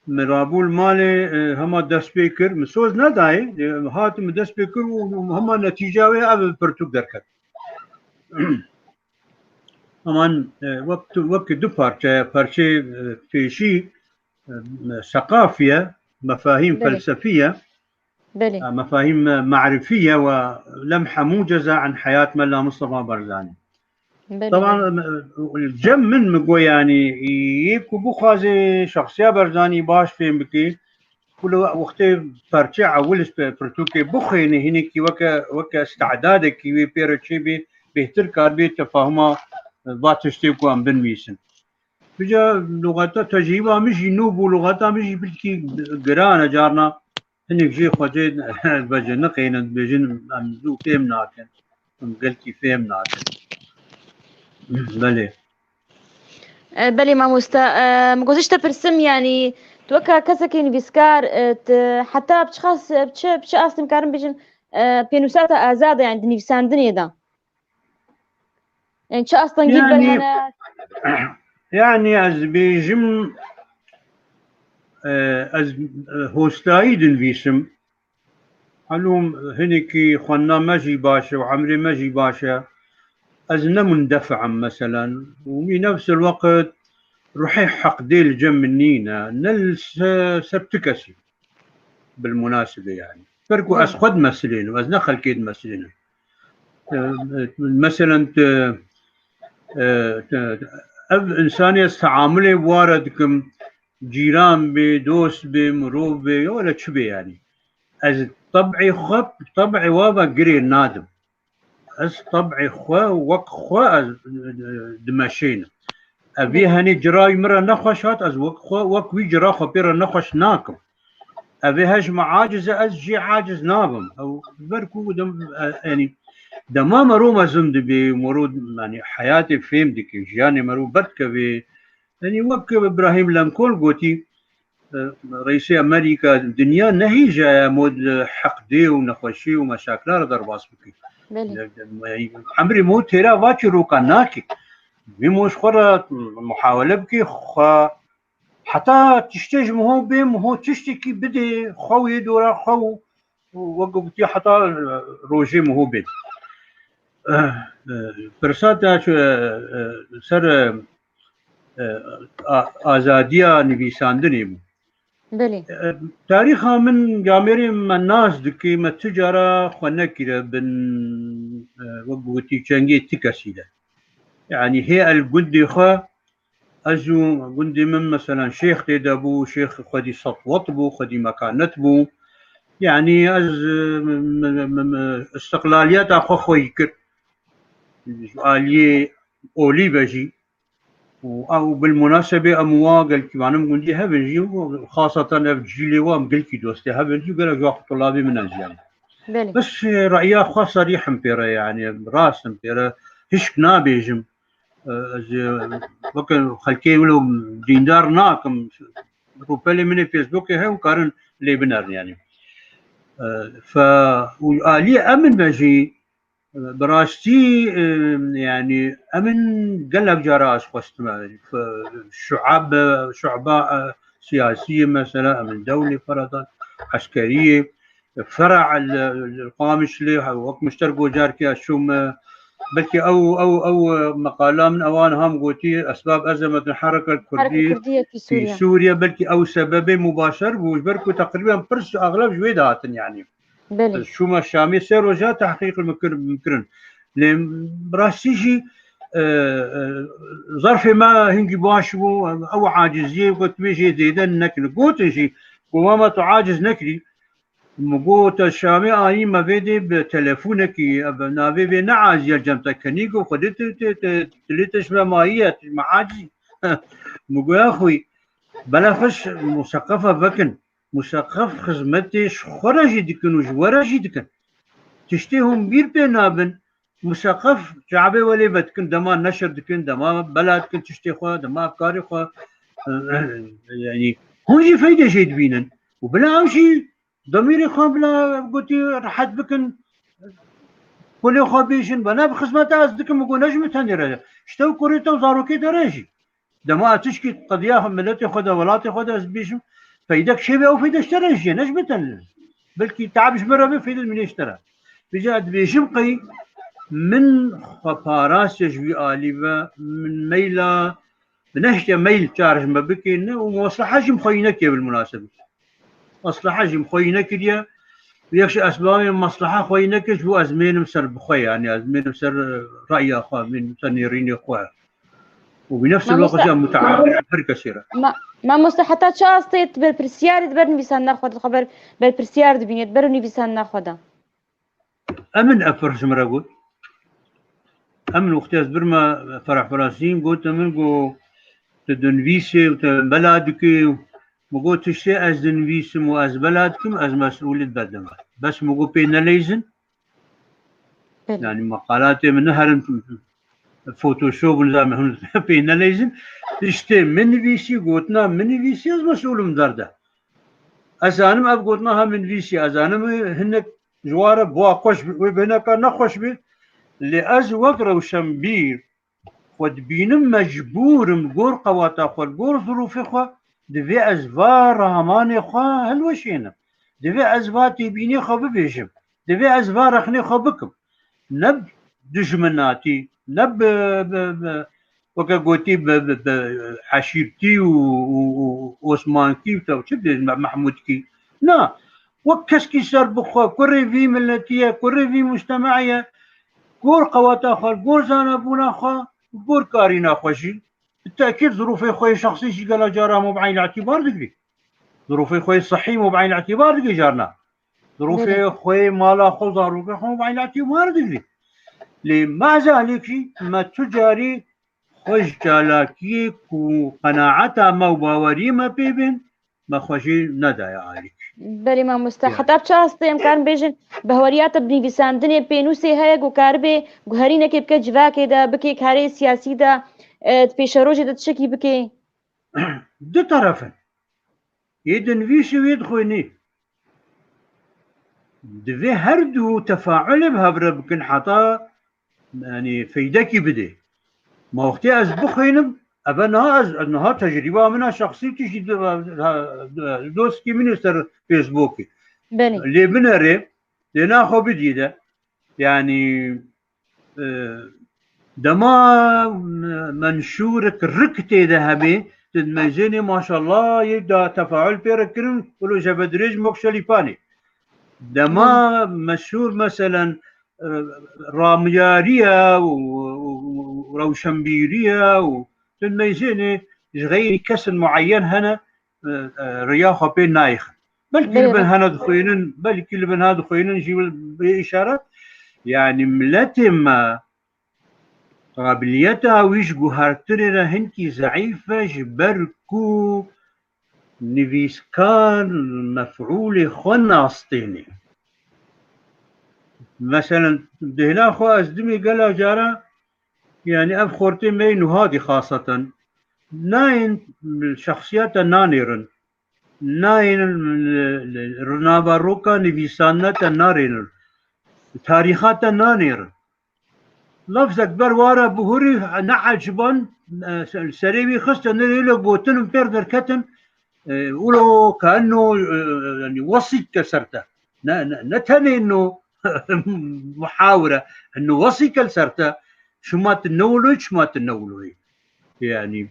min rabû li malê, e, hema dest pê kir, min soz nedayê, e, hat min dest pê kir û, û hema netîca wê ev pirtûk derket. Heman, e, wek tu, wek du parçe, parçê, e, pêşî, e, seqafî ye, mefahîm Belê. Felsefî ye, Belê. e, mefahîm, e, marifî ye we lemhe muceze an heyat Mela Mustafa Barzanî. Belê, Teban, belê. e, cem min mi got, yanî, yê ku bixwaze şexsiya Barzanî baş fêm bike, ku li wextê parçe ewil ji pe-, pirtûkê bixwêne, hinekî weke, weke îstidadekî wê pê re çêbê, bêhtir karibê tefahuma, e, va tiştê ku em binivîsin. Vêca luxeta tecrîba min jî nû bû, luxeta min jî bilkî giran e, carna hinek jê xwecê veciniqênin, dibêjin em zû fêm nakin, em gelkî fêm nakin. Belê. E, belê mamoste, e, min got ji te pirsim, yanî tu weke kesekî nivîskar, e, tu heta bi çiqas, bi çi, bi çi astê em karin bêjin, e, pênûsa te azad e, yanî di nivîsandinê de? Yani çi astengî Yani, hene? Yani ez bêjim, e, ez, e, hostayî dinivîsim. Malûm hinekî xwendina me jî baş e û emrê me jî baş e. Ez ne mundefî im meselen. Û wî nefs el weqt ruhê heqdê li cem min nîne. Ne li se-, ser tu kesî. Bilmunasibê yani. Ber ku ez Belê. Xwe dimesilênim, ez ne xelkê dimesilênim. E, e, meselen, tu, e, tu, ev insanê ez teamulê ware dikim, cîran bê, dost bê, mirov bê, ya wele çi bê yani. Ez teb'ê xwe, teb'ê wa ve girê nadim. Ez teb'ê xwe wek xwe ez, e, dimeşênim. Ev vê Belê. Henê cira wî min re nexweş hat, ez wek xwe, wek wî cira xwe pê re nexweş nakim. Evê hej me aciz e, ez jî aciz nabim. Ew ber ku dem, e, yanî dema mero mezin dibê, mero, yanî heyatê fêm dike, jiyanê mero berdikeve. Yanî wek Ibrahim Lincoln gotî, e, reîsê Amerîka, dinya nehîjaye mod heqdê û nexweşî û meşakila re derbas bike. Belê. Yanî emrê mo têra va çîroka nake. Vî mo ji xwe re muhawele bike, xwe heta tiştê ji miho bê, miho tiştekî bidê xwe û yê dora xwe û, û wek gotî heta, e, rojê miho bê. Eh, eh, pirsa te çi, eh, eh, ser, eh, eh, a-, azadiya nivîsandinê bû. Belê. Eh, tarîxa min camêrê me nas dike, me tu cara xwe nekire bin, eh, wek gotî çengê ti kesî de. Yanî hê el gundê xwe, ez û gundê min, meselan, şêx tê de bû, şêx xwedî setwet bû, xwedî mekanet bû. Yanî ez, e, m-, m-, m-, m-, istiqlaliyeta xwe xweyî kir. Ji aliyê olî ve jî. Û ew bil munasebê em wa gelkî, manim gundî hebin jî, û xasatan ev cîlê wa em gelkî dostê hebin jî, gelek ji wa xwe tulabê min ez jî. Belê. Bes, e, re'ya xwe serîh im pê re, yanî rast im pê re, hişk nabêjim. E, ez, e, weke xelkê wilo dîndar nakim. Rûpelê min ê Facebookê heye û karin lê binerin, yanî. E, fe, û aliyê em in ve jî, e, bi rastî, e, yanî em in gelek cara ez xwestime. Fe, şuab, şuaba, e, siyasiyê mesela, em in dewlê feratan, eskeriyê, fera li, li Qamişlê, wek Muşter Gocarkê ez çûm, e, belkî ew, ew, ew, e, meqala min ewan ham gotî, esbab ezemetin hereket Kurdî Hereket Kurdî yekî fî Sûriye. Sûriye, belkî ew sebebê mubaşer bû, ji ber ku teqrîben pirs axleb ji wê de hatin, yanî. Belê. Ez çûme Şamê sê roja tehqîq min kir-, min kirin. Lê bi rastî jî, e, e, zerfê me hingî baş bû, ew aciziyê ku tu bêjê zêde nekin. Gotin jî, ku mama tu aciz nekirî, Min got, ez Şamê ayî me vê dê bi telefonekî, ev navê vê ne aciz e, cem te kenî ku xwedê tu, tu, tu, tu lê te ji me mayî ye, tu ji me acizî. Min got, ya xwî, bela xweş museqefa vekin. Museqef xizmetê ji xwe re jî dikin û ji we re jî dikin. Tiştê hûn bîr pê nabin, museqef çavê welê vedikin, dema neşir dikin, dema bela dikin tiştê xwe, dema karê xwe, yanî hûn jî feydê jê dibînin. Û bila ew jî demîrê xwe bila gotî rehet bikin, kulê xwe bêjin, bana bi xizmeta ez dikim, û got ne ji min tenê re. Ji te û kurê te û zarokê te re jî. Dema ez tişkî qediya xwe, miletê xwe de, welatê xwe de ez bêjim, feydek çêbe ew feyde ji te re jî ye, ne ji min tenê. Belkî teab ji min re be, feyde ji min ji te re. Vêca ez dibêjim qey min xwe parastiye ji wî alî ve, min meyla bi nehişte meyl çar ji me bikê ne û mesleha jî min xweyî nekiriye bil munasebet. Mesleha jî min xweyî nekiriye. Yek ji esbabê min mesleha xweyî nekir, ji bo ez mênim ser bi xwe, yanî ez mênim ser, e, re'ya xwe, mênim ser nêrînê xwe. Û bi nefs Mamoste, wexta muteamil her kesê re. Ma-, mamoste, heta çi astê tu berpirsiyarî di ber nivîsandina xwe de, xwe ber, berpirsiyar dibînî, di ber û nivîsandina xwe de? Emin ev pir ji min re got. Emin wextê ez birme Ferah Ferasîn, got min, got, tu dinivîsê û tu bela dikî. Min got, tiştê ez dinivîsim û ez bela dikim, ez mesûlî dibedim. Bes min got, pê neleyzin. Belê. Yanî meqalatê min neherin Photoshop, nizam hûn pê neleyzin. Tiştê min nivîsî, gotina min nivîsî, ez mesûlim derde. Ez zanim ev gotina ha min nivîsî, ez zanim hinek ji wa re bi wa xweş bi, wê bêhneka nexweş bi. Lê ez wek rewşenbîr xwe dibînim mecbûr im, li gor qewata xwe, li gor zirûfê xwe, divê ez va ramanê xwe hilweşênim. Divê ez va têbînê xwe bibêjim. Divê ez va rexnê xwe bikim. Ne bi dijminatî, ne bi, bi, bi, weke gotî bi, bi, bi eşîrtî û, û, û osmankî û te çi dibêjin, me-, mehmûdkî. Na, wek keskî ser bi xwe, kurê vî miletî ye, kurê vî mujtema'ê ye, gor qewata xwe, gor zanebûna xwe, gor karîna xwe jî. Bi tekîd zirûfê xwe yê şexsî jî gela cara me bi eynî îtîbar digirî. Zirûfê xwe yê sihî me bi eynî îtîbar digirî carna. Zirûfê Belê. xwe yê mala xwe û zarokê xwe me bi eynî îtîbar digirî. Lê maza lêkî me tu carî xwe ji çalakiyê ku qenaeta me û baweriyê me pê bên, me xwe jî nedaye alîk. Belê mamoste, heta bi çi astê em karin bêjin, behweriya te bi nivîsandinê pênûsê heye ku karibe guherînekê bike civakê de, bike karê siyasî de, e, di pêşerojê de tiştekî bike? Du teref in. Yê dinivîsî wê dixwînî. Divê her du tefaulê bi hev re bikin heta, yanî, feydekî bidê. Ma wextê ez bixwînim, eve niha ez, niha tecrîba min a şexsî tiştî di, doskî min ê ser Facebookê. Belê. Lê binêrê, lê naxwe bidî de. Yanî, e, dema me-, menşûrik rik tê de hemê, tu dimeyzênê maşallah yê da tefaul pê re kirin, wilo jebedirêj mok şelîpanê. Dema meşhûr meselen, e, ramyariye û, û, û rewşenbîriye û tu dimeyzênê ji xeyrî kesin muayyen hene, e, e, riya xwe pê nayêxin. Belkî li bin hene dixwînin, belkî li bin ha dixwînin jî bê îşaret. Yanî miletê me qabiliyeta wî ji guhertinê re hinkî zeîf e, ji ber ku nivîskar mef'ûlê xwe nastênê. Meselen, dêhna xwe ez dimê gela cara, yanî ev xortê me yê nuhadî xaseten, nayên şexsiyete nanêrin. Nayên li, li, li naveroka nivîsandina te narênin. Tarîxa te nanêrin. Lafzek ber wara bihurî ne eciban, e, se-, serê wî xiste, ne lêlo gotin pêr derketin, e, ulo kaenno, e, yanî wesî dike ser te. Ne, ne, ne tenê no muhawire, no wesî kel ser te, şima tu ne wilo, şima tu ne wilo. Yanî,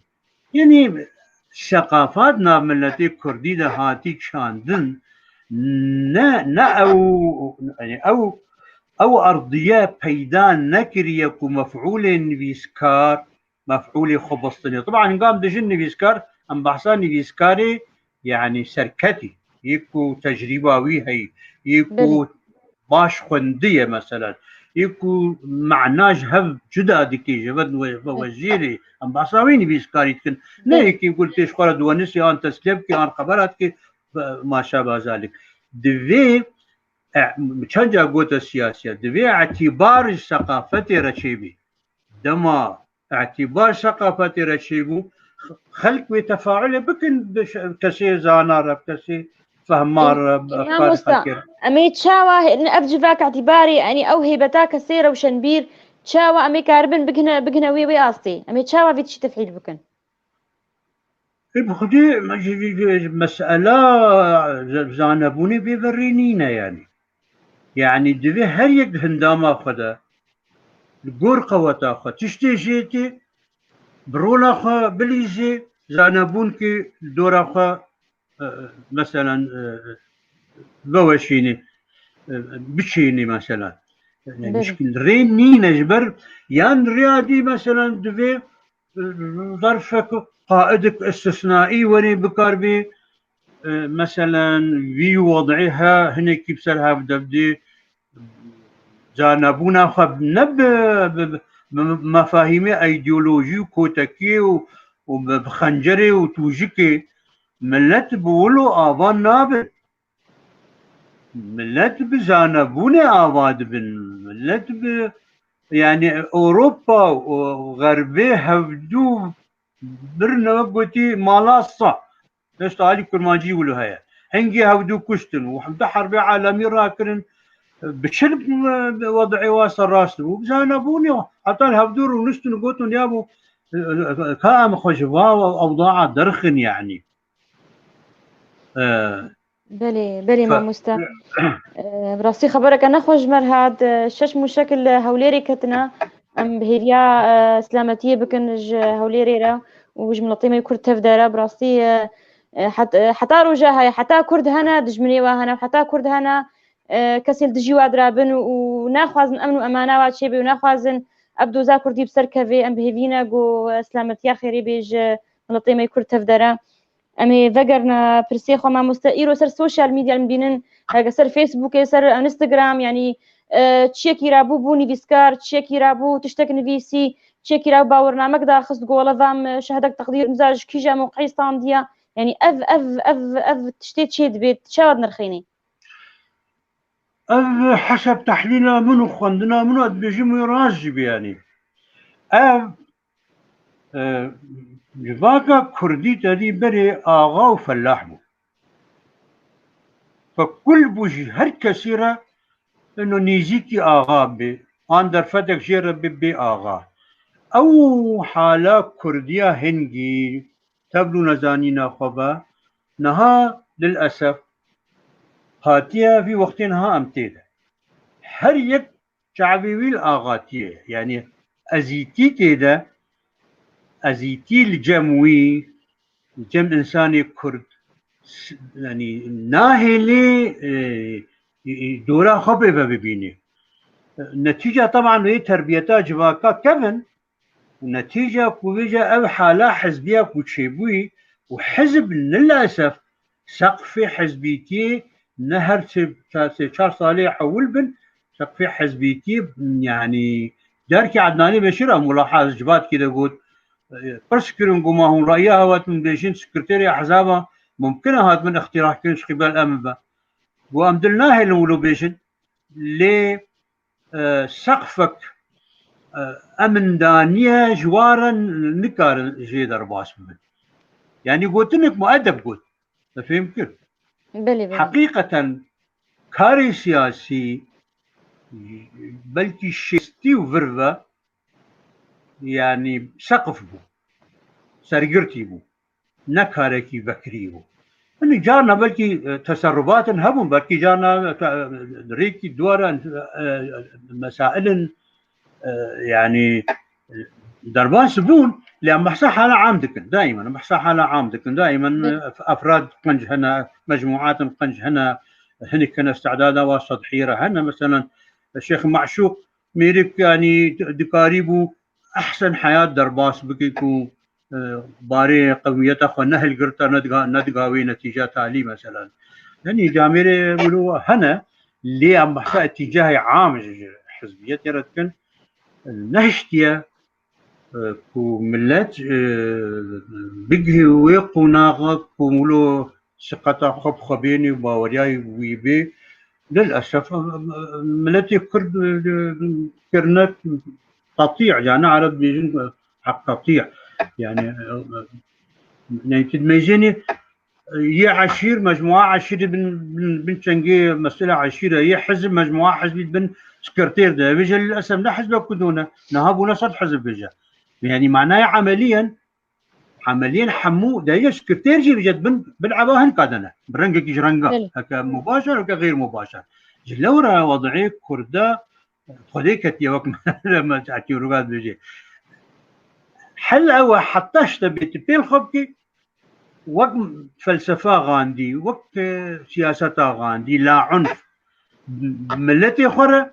Yanî, seqafat nav miletê kurdî de hatî çandin, ne, ne ew, yanî ew, ew erdiye peyda nekiriye ku mef'ûlê nivîskar, mef'ûlê xwe bistinê. Tiban hingam dijin nivîskar, em behsa nivîskarê, yanî serketî, yê ku tecrîba wî heyî, yê ku baş xwendiye, meselen, yê ku mana ji hev cuda dike, ji hev ve-, ve-, vejêrê, em behsa wê nivîskarî dikin. Ne yekî ku tê ji xwe re diwenisê an tezkiye bike, an xebera dike, be-, maşa bazalik. Divê, e, çend ca gote siyasiye, divê etîbar ji seqafetê re çêbî. Dema etîbar seqafetê re çêbû, xelk wê tefaulê bikin bi şe-, kesê zana re, bi kesê fehma re, bi efkar xelkê re. Em ê çawa hê-, ev civak etîbarê, yanî ew hêbeta kesê rewşenbîr, çawa em ê karibin bigihne, bigihne wê, wê astê? Em ê çawa vê tiştî tefîl bikin? Ê, bi xwedê me-, ji, ji, ji mesela z-, zanebûnê bê verê nîne yanî. Yanî divê her yek di hindama xwe de, li gor qeweta xwe, tiştê jê tê, bi rola xwe bilîzê, zanebûn ki li dora xwe, e, meselen, e, veweşînê, e, biçênê mesela. Yanî, belê, muşkil rê nîne ji ber, yan rêya dî meselen divê, e, zerfek, qaidik istisnaî werê bikar bê, e, meselen, vî wed'ê he, hinekî bi ser hev de bidê, zanebûna xwe ne bi, bi, bi, bi mefahîmê îdeolojî û kotekiyê û, û bi, bi xencerê û tûjikê, milet bi wilo ava nabe. Milet bi zanebûnê ava dibin. Milet bi, yanî Ewropa û Xerbê hevdû birine wek gotî mala sa. Hêşta alî kurmancî wilo heye. Hingê hevdû kuştin û hemde herbê alemî rakirin. Bi çi wed'ê wa ser rast bû? Bi zanebûnê. Heta li hevdû rûnistin û gotin, ya bû, ka em xwe ji va ewdaa derxin, yanî. E, Belê, belê mamoste. E, bi rastî xebereke nexweş ji me re hat, e, şeş mûşek li Hewlêrê ketine. Em bi hêviya, e, selametiyê bikin ji Hewlêrê re û ji miletê me yê Kurd tev de re. Bi rastî, e, e, het-, e, heta roja heye, heta Kurd hene, dijminê wa hene, heta Kurd hene, e, kesên dijî wa dirabin û, û naxwazin emn û emana wa çêbe û naxwazin ev doza Kurdî bi ser kevê. Em bi hêvî ne ku, e, selametiya xêrê bê ji miletê me yê Kurd tev de re. Em ê vegerine pirsê xwe, mamoste. Îro ser sosyal medya em bînin, heke ser Facebookê, ser Instagram, yanî, e, çiyekî rabû bû nivîskar, çiyekî rabû tiştek nivîsî, çiyekî rabû bawernamek daxist, got, wele va min şehadek teqdîr imza ji kîja mewqeyî standiya. Yanî ev, ev, ev, ev tiştê çê dibê, çawa dinirxînî? Ev heseb tehlîla min û xwendina min û dibêjim wê rast jî bê, yanî. Ev, e, civaka kurdî tedî berê axa û felah bû. Fe kul bû jî her kesî re ino nêzîkî axa bê, an derfetek jê re bê, bê axa. Ew hala kurdiya hingî, tevlû nezanîna xwe ve, niha lilesef hatiye vî wextê niha em tê de. Her yek çavê wî li axatiyê, yanî ezîtî tê de, ezîtî li cem wî, li cem însanê kurd, s-, yanî nahêlê, e, e, dora xwe pê ve bibînê. Netîca teban wê terbiyeta civaka kevin, û netîca ku vêca ev hala hizbiya ku çêbûyî û hizb lilesef seqfê hizbîtiyê ne her sê, sê çar salê ewil bin, seqfê hizbîtiyê, yanî derkê Ednanê Beşîr em mulahaz civatkî de got, e, pirs kirin, got, ma hûn raya hewa min bêjin, sekreterê ehzaba mumkin e hatibin îxtîrah kirin ji qîbel em be. Got, em dil nahêlin wilo bêjin, lê, e, seqfek, e, em daniye ji wan re nikarin jê derbas bibin. Yanî gotinek muedeb got. Te fêm kir? Belê, belê. Heqîqeten karê siyasî belkî şêstî û vir ve, yanî seqf bû. Sergirtî bû. Ne karekî vekirî bû. Hinî carna belkî, e, teserrubatin hebûn, belkî carna, e, rêkî dwara, e, mesailin, e, yanî, e, derbas bûn, lê em behsa hala am dikin, daîmen, em behsa hala am dikin, daîmen, e, efrad qenc hene, mecmuatin qenc hene, hinek hene istidada wa sedhî re hene, meselen, Şêx Meşûq Mêrik, yanî, dikarî bû ehsen heyat derbas bike ku, e, barê qewmiyeta xwe nehilgirta, nediga-, nediga wê netîca talî, meselen. Yanî camêrê wilo hene, lê em behsa îtîcahê am ji, ji hizbiyetê re dikin, nehiştiye, e, ku milet, e, bigihê wê qonaxa ku wilo siqeta xwe bi xwe bênê û baweriyayê wî bê. Lilesef, miletê Kurd, e, kirine qetî, yani Ereb dibêjin, e, qetî. Yani, e, e, yani tu dimeyzênê, e, yê eşîr, mecmua eşîrê bin, bin, bin çengê mesela eşîre, yê hizb, mecmua hizbî bin sekretêr de. Vêje lilesef ne hizbek ku done. Niha bûne sed hizb vêje. Yani manaya emeliyen Emeliyen hemû derya sekreter jî bije bin, bin eva hin kadene. Bi rengekî ji renga. Belê. Heke mubaşer, heke xeyr mubaşer. Ji lewra wadî Kurda Xwedê ketiye wek me, me etî ruga dibêje. Hel ew e heta işte bê tu pêl xwe bikî, wek felsefa Gandî, wek, e, siyaseta Gandî, la unf, miletê xwe re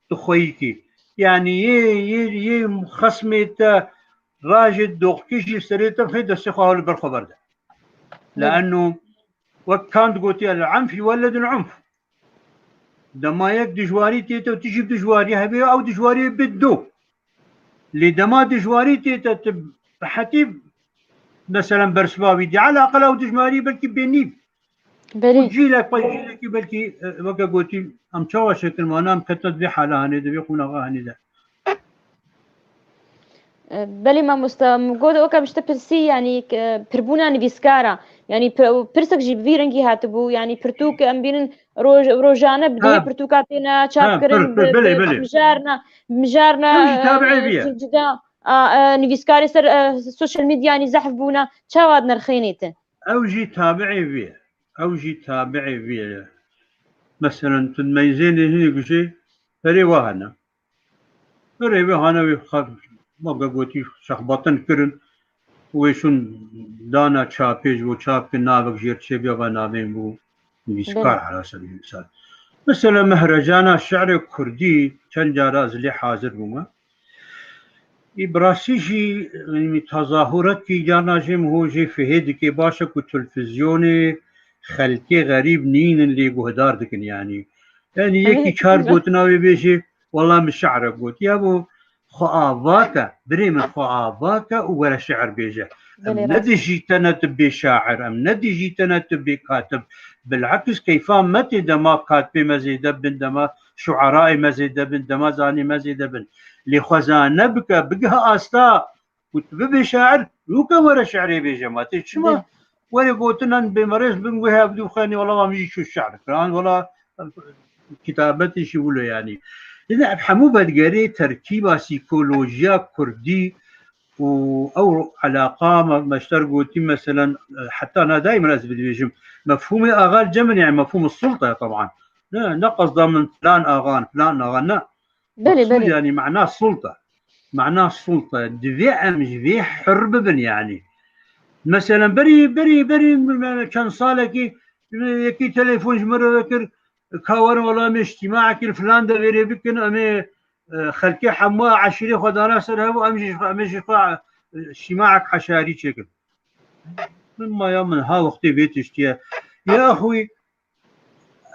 tu xweyî kî. Yani yê, yê, yê xesmê te rajê doxkî jî serê te xê destê xwe li ber xwe berde. Belê. Leeno wek Kant gotiye, el-unf yuwelledul unf. Dema yek dijwarî tê te û tu jî dijwarî hebe, ew dijwarî bi do. Lê dema dijwarî tê te, tu bi hetî, meselen, bersiva wî dî. Elaqel ew dijwarî belkî bê nîv. Belê. Û cîlek pey cîlekî belkî, e, weke gotî, em çawa şekil mane, em ketine di vê hala hanê de, vê qonaxa hanê de. E, belê mamoste, min got, weke min ji te pirsî, yanî, e, pirbûna nivîskara, yanî, pir-, pirsek jî bi vî rengî hatibû, yanî, pirtûk em bînin roj-, rojane bi Ha. vê pirtûka têne Ha, çapkirin, pir, pir, bi, belê, bi belê. mijarna, mijarna, Ew jî tabiê e, vî ye. cuda, a, e, nivîskarê ser, e, sosyal medya, yanî, zehf bûne, çawa dinirxînî te? Ew jî tabiê vî ye. Ew jî tabiê vî ye. Meselen, tu dimeyzênê hinî gujê perê wa hene. Perê wê hene wê xwe, weke gotî, şexbatin kirin. Wê şûn dana çapê, ji bo çap kir, navek jêr çêbiya, va navên bû nivîskar Belê. Hela ser misal. Mesela mehrecana şi'rê kurdî çend cara ez lê hazir bûme. Î bi rastî jî, yanî, tezahurekî carna jê min ho jê fihê dike, baş e ku televîzyonê xelkê xerîb nînin lê guhdar dikin, yanî. Yanî yekî çar gotina wê bêjê, wela min şi'rek got. Ya bo xwe ava ke, birê min xwe ava ke û were şi'r bêje. Em ne dijî te ne tu bê şair, em ne dijî te ne tu bê katib. Bil'eks keyfa me tê dema katibê me zêde bin, dema şuerayê me zêde bin, dema zanê me zêde bin. Lê xwezane bike, bigihe asta ku tu bibê şair, nûke were şi'rê bêje. Ma tê çima were gotinan bêmerêz bin, wê hevdû xenî, wela min jî çû şi'r kiran, wela kitabetê jî wilo yanî. Yine ev hemû vedigerê terkîba sîkolojiya kurdî û ew eleqa me, me ji te re gotî, meselen, heta nadayê min ez bidibêjim. Mefhûmê axa li cem min, yani mefhûmê sulta, teban. Ne, ne qesda min filan axa, filan axa, ne. Belê, Maqsûd belê. Yani mana sulta. Mana sulta. Divê em ji vê hir bibin yani. Meselen berî, berî, berî, me-, çend salekî, e, yekî telefon ji min re vekir, ka werin wela em ê îctîmaekî li filan deverê bikin, em ê, e, xelkê hemû eşîrê xwe dana ser hev û em jî, em ê jî xwe, e, îctîmaek eşarî çêkin. Min ma ya min ha wextê vê tiştî ye. Ya xwî,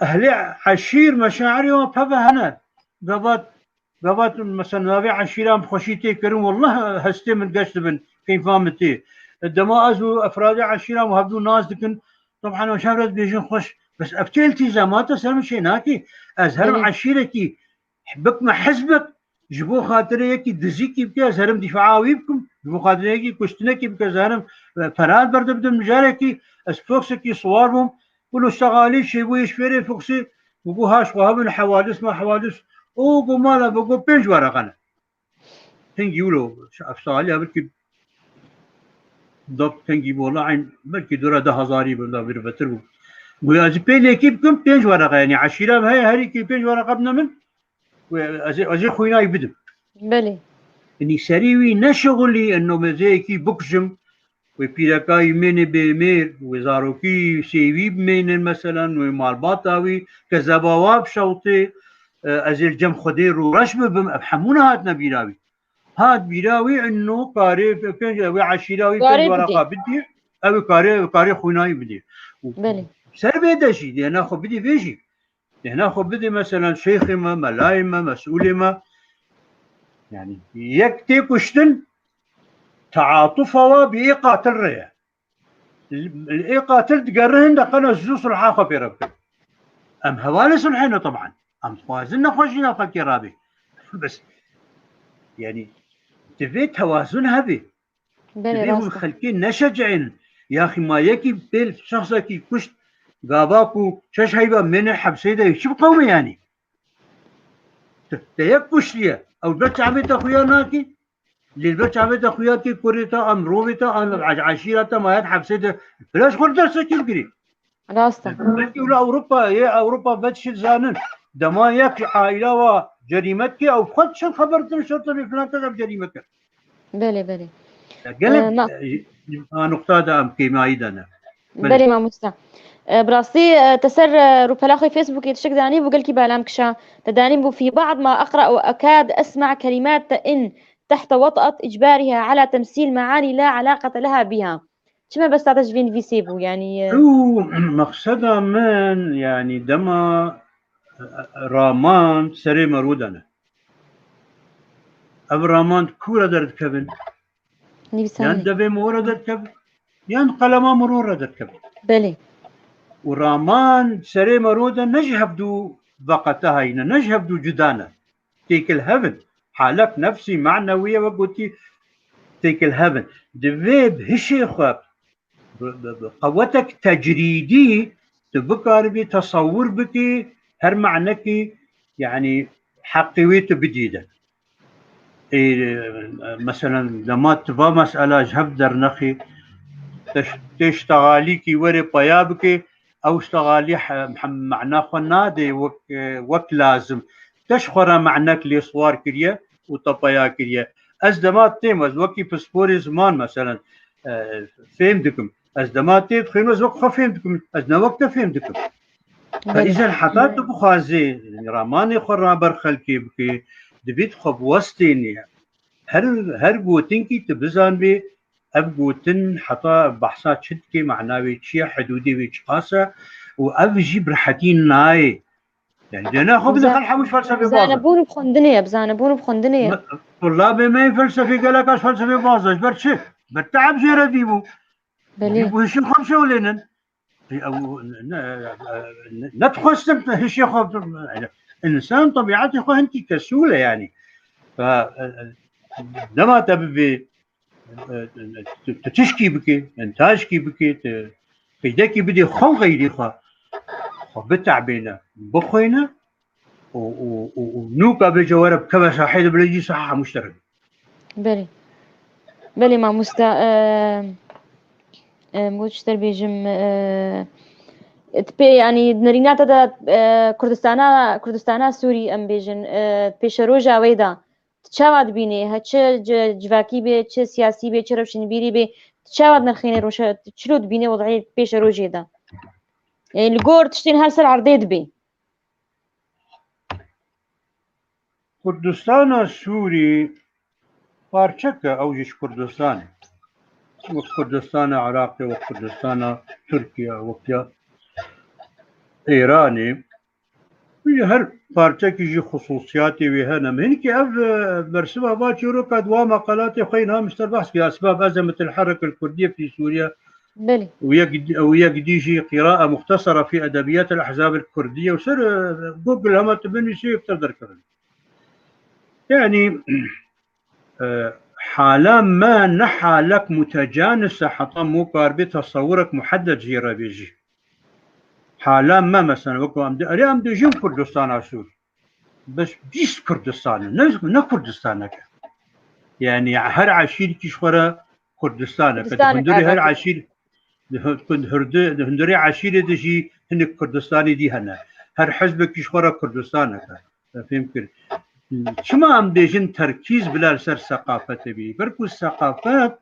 ehlê eşîr, meşairê wan peve hene. Gavat, gavat, mesela, navê eşîra em xweşî tê kirin, wallah hestê min geş dibin, keyfa min tê. Dema ez û efradê eşîra min hevdû nas dikin, teban, em şevre dibêjin xweş. Bes ev çi îltîzamata ser min çê nakê? Ez herim Belê. eşîrekî bikme hizbek, ji bo xatirê yekî dizîkî bike, ez herim dîfaa wî bikim, ji bo xatirê yekî kuştinekî bike, ez herim, e, peran berde bidim mijarekî, ez foksekî siwar bûm, wilo şexalî çêbûyê ji fêrê foksê, û got, ha ji xwe hebin hewadis me hewadis, û got, mala, got, got, pênc wereqe ne. Hingî wilo, ev şexalî hebikî dot hingî bû, wela eyn belkî dora du hezarî bû, da vîr vetir bû. Got, ez ê pê lêkî bikim, pênc wereqe, yanî eşîra me heye, herî kî pênc wereqe bine min, Wê ez ê, ez ê xwînayî bidim. Belê. Nî serî wî neşixulî, eno mezeyekî bikujim, wê pîreka wî mênê bêmêr, wê zarokî sêwî bimênin, meselen, wê malbata wî, kezeba wa bişewtê, e, ez ê li cem Xwedê rûreş bibim, ev hemû nehatine bîra wî. Hat bîra wî, eno karê pê-, pênc, wê eşîra wî Karê pênc wereqa bidî. bidî, ew ê karê, karê xwînayî bidî. Û Belê. ser vê de jî, dêna xwe bidî vê jî. Dêna xwe bidê, meselen, şeyxê me, melayê me, mesûlê me. Yani, yek tê kuştin, teatufa wa bi ê qatil re ye. Li, li ê qatil digere, hinde qena zû sulha xwe pê re bikin. Em hevalê sulhê ne, teban. Em dixwazin nexweşîna xelkê rabê. Bes, yani, divê tewazun hebê. Belê, Divê hûn rast e. xelkê neşecihînin. Yaxî ma yekî pêl şexsekî kuşt, gava ku şeş heyva mêne hepsê de, çi bi qewme yanî? Te, te yek kuştiye. Ew ber çavê te xuya nakî? Lê ber çavê te xuya kî kurê te, an mirovê te, an eş-, eşîra te ma yet hepsê de. Bila ji xwe dersekî bigirî. Rast e. Belkî wila Ewropa, yê Ewropa vedişî dizanin. Dema yek ji aîla wa cerîme dike, ew xwe çend xeber din şertê filan kes ev cerîme kir. Belê, belê. Ya gelek, Ee, ma- e, a nokta da em kêmayî de ne. Belê. Belê mamosta. Ee, bi rastî, e, te ser, e, rûpela xwe Facebookê tiştek danî bû gelkî balam kişa. Te danî bû في بعض ما أقرأ أكاد أسمع كلمات إن تحت وطأة إجبارها على تمثيل معاني لا علاقة لها بها. Çi mebesta te ji vê nivîsê bû? Yanî, e, Ew mexseda min, yanî dema, e, raman serê me rû dane. Ev raman ku re derdikevin? Nivîsanê. Yan devê min re derdikevin, yan qelema min re derdikevin. Belê. Û raman serê me rû de ne ji hevdû veqete hayne, ne ji hevdû cuda ne. Têkil hev in. Halek nefsî, manewî ye, wek gotî, têkil hev in. Divê bi hişê xwe, bi, bi, bi qewetek tecrîdî tu bikaribî tesewwur bikî, her manekî, yanî heqê wê tu bidî de. Ê, meselen, dema tu va mesela ji hev dernexî, te ş-, tê ştexalîkî were peya bike, ew ştexalî he-, hem mana xwe nade wek, e, wek lazim. Te ji xwe re manek lê siwar kiriye û te peya kiriye. Ez dema têm, ez wekî pisporê ziman, meselen, e, fêm dikim. Ez dema tê dixwînim, ez wek xwe fêm dikim. Ez ne wek te fêm dikim. Belê. Îzen heta tu bixwazê ramanê xwe raber xelkê bikê, divê tu xwe biwestênî. Her, her gotinkî tu bizanbê, ev gotin heta behsa çi dike, mana wê çi ye, hidûdê wê çiqas e û ev jî bi rehetî nayê. Yani, dêna xwe bide Bi xel hemû ji felsefê baze. Bi zanebûn û bi xwendinê ye, bi zanebûn û bi xwendinê ye. Me, tulabê me yên felsefê gelek a ji felsefê baze. Ji ber çi? Berteeb jê re dîbû. Belê. Dîbû hişê xwe bişewlênin. Ew ne, ne, ne dixwestin hişê xwe bi-, yani, însan tebîetê xwe hinkî kesûl e yani. Fa, e, e, dema te bibê, e, e, tu, tu tişkî bikê, întajkî bikê, tu qeydekî bidê xwe û xeyrî xwe, xwe bite'bêne, bixwêne û, û, û, û nûka bêje were bikeve sahê de bile jî saha hemû ji te re. Belê. Belê mamosta, e, e, min got ji te bêjim, e, tu pê, yanî di nerîna te de, e, Kurdistana, Kurdistana Sûrî em bêjin, e, pêşeroja wê de tu çawa dibînî? He çi ci-, civakî bê, çi siyasî bê, çi rewşenbîrî bê, tu çawa dinirxînî roşe-, tu çilo dibînî wed'ê pêşerojê de? Yanî li gor tiştên her ser erdê dibê. Kurdistana Sûrî parçek e, ew jî ji Kurdistan e. Wek Kurdistana Iraqê, wek Kurdistana Tirkiye, wek ya Îranê. Her parçekî jî xusûsiyatê wê hene. Min hinkî ev, e, bersiva va çîroka di wa meqalatê xwe yê niha min ji te re behs kir. Esbab ezemetil herek el Kurdiye fî Sûriye. Belê. Û yek, û yek dî jî qîraa muxtesera fî edebiyatil ehzabil kurdiye û ser, e, Google hema tu binivîsî yê bi te derkevin. Yani, e, hala me ne halek mutecanis e heta mo karibê tesewurek muhedded jê re bêjî. Hala me mesela wekî em di-, erê em dibêjin Kurdistana Sûr. Bes bîst Kurdistan e. Ne, ne Kurdistanek e. Yani her eşîrkî ji xwe re Kurdistanek e. Di Kurdistanek hundirê her eşîr, di hu-, di hundirê eşîrê de jî hinek Kurdistanê dî hene. Her hizbekî ji xwe re Kurdistanek e. Te fêm kir. Çima em bêjin terkîz bila li ser seqafetê bî? Ber ku seqafet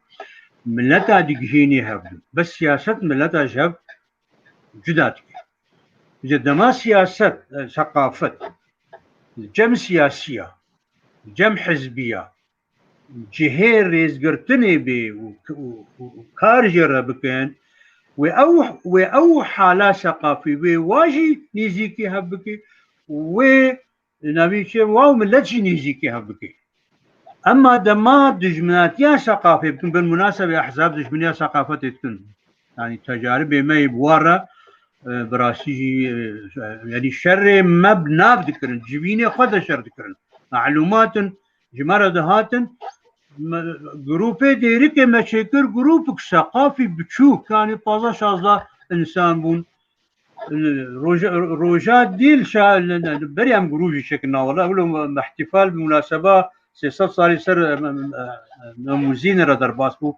mileta digihînî hevdû. Bes siyaset mileta ji hev cuda dike. Ji dema siyaset, e, seqafet, cem siyasiya, cem hizbiya, cihê rêzgirtinê bê û, û, û, û kar jê re bikin, wê ew, wê ew hala seqafî, wê wa jî nêzîkî hev bike, wê navî çi wa û milet jî nêzîkî hev bike. Ema dema dijminatiya seqafê bikin, bin munasebê ehzab dijminiya seqafetê dikin. Yani tecaribê me yê bi wa re, e, bi rastî jî, e, yani şerê me bi nav dikirin, civînê xwe de şer dikirin. Malûmatin ji me re dihatin, me, grûpê Dêrikê me çêkir, grûpik seqafî biçûk, yani pazdeh şazdeh însan bûn. Roja, roja dî li şa-, li, li, berî em grûv jî çêkirina wele. Ewlo me, me îhtîfal bi munaseba sê sed salî ser, em, em, em, Memûzînê re derbas bû.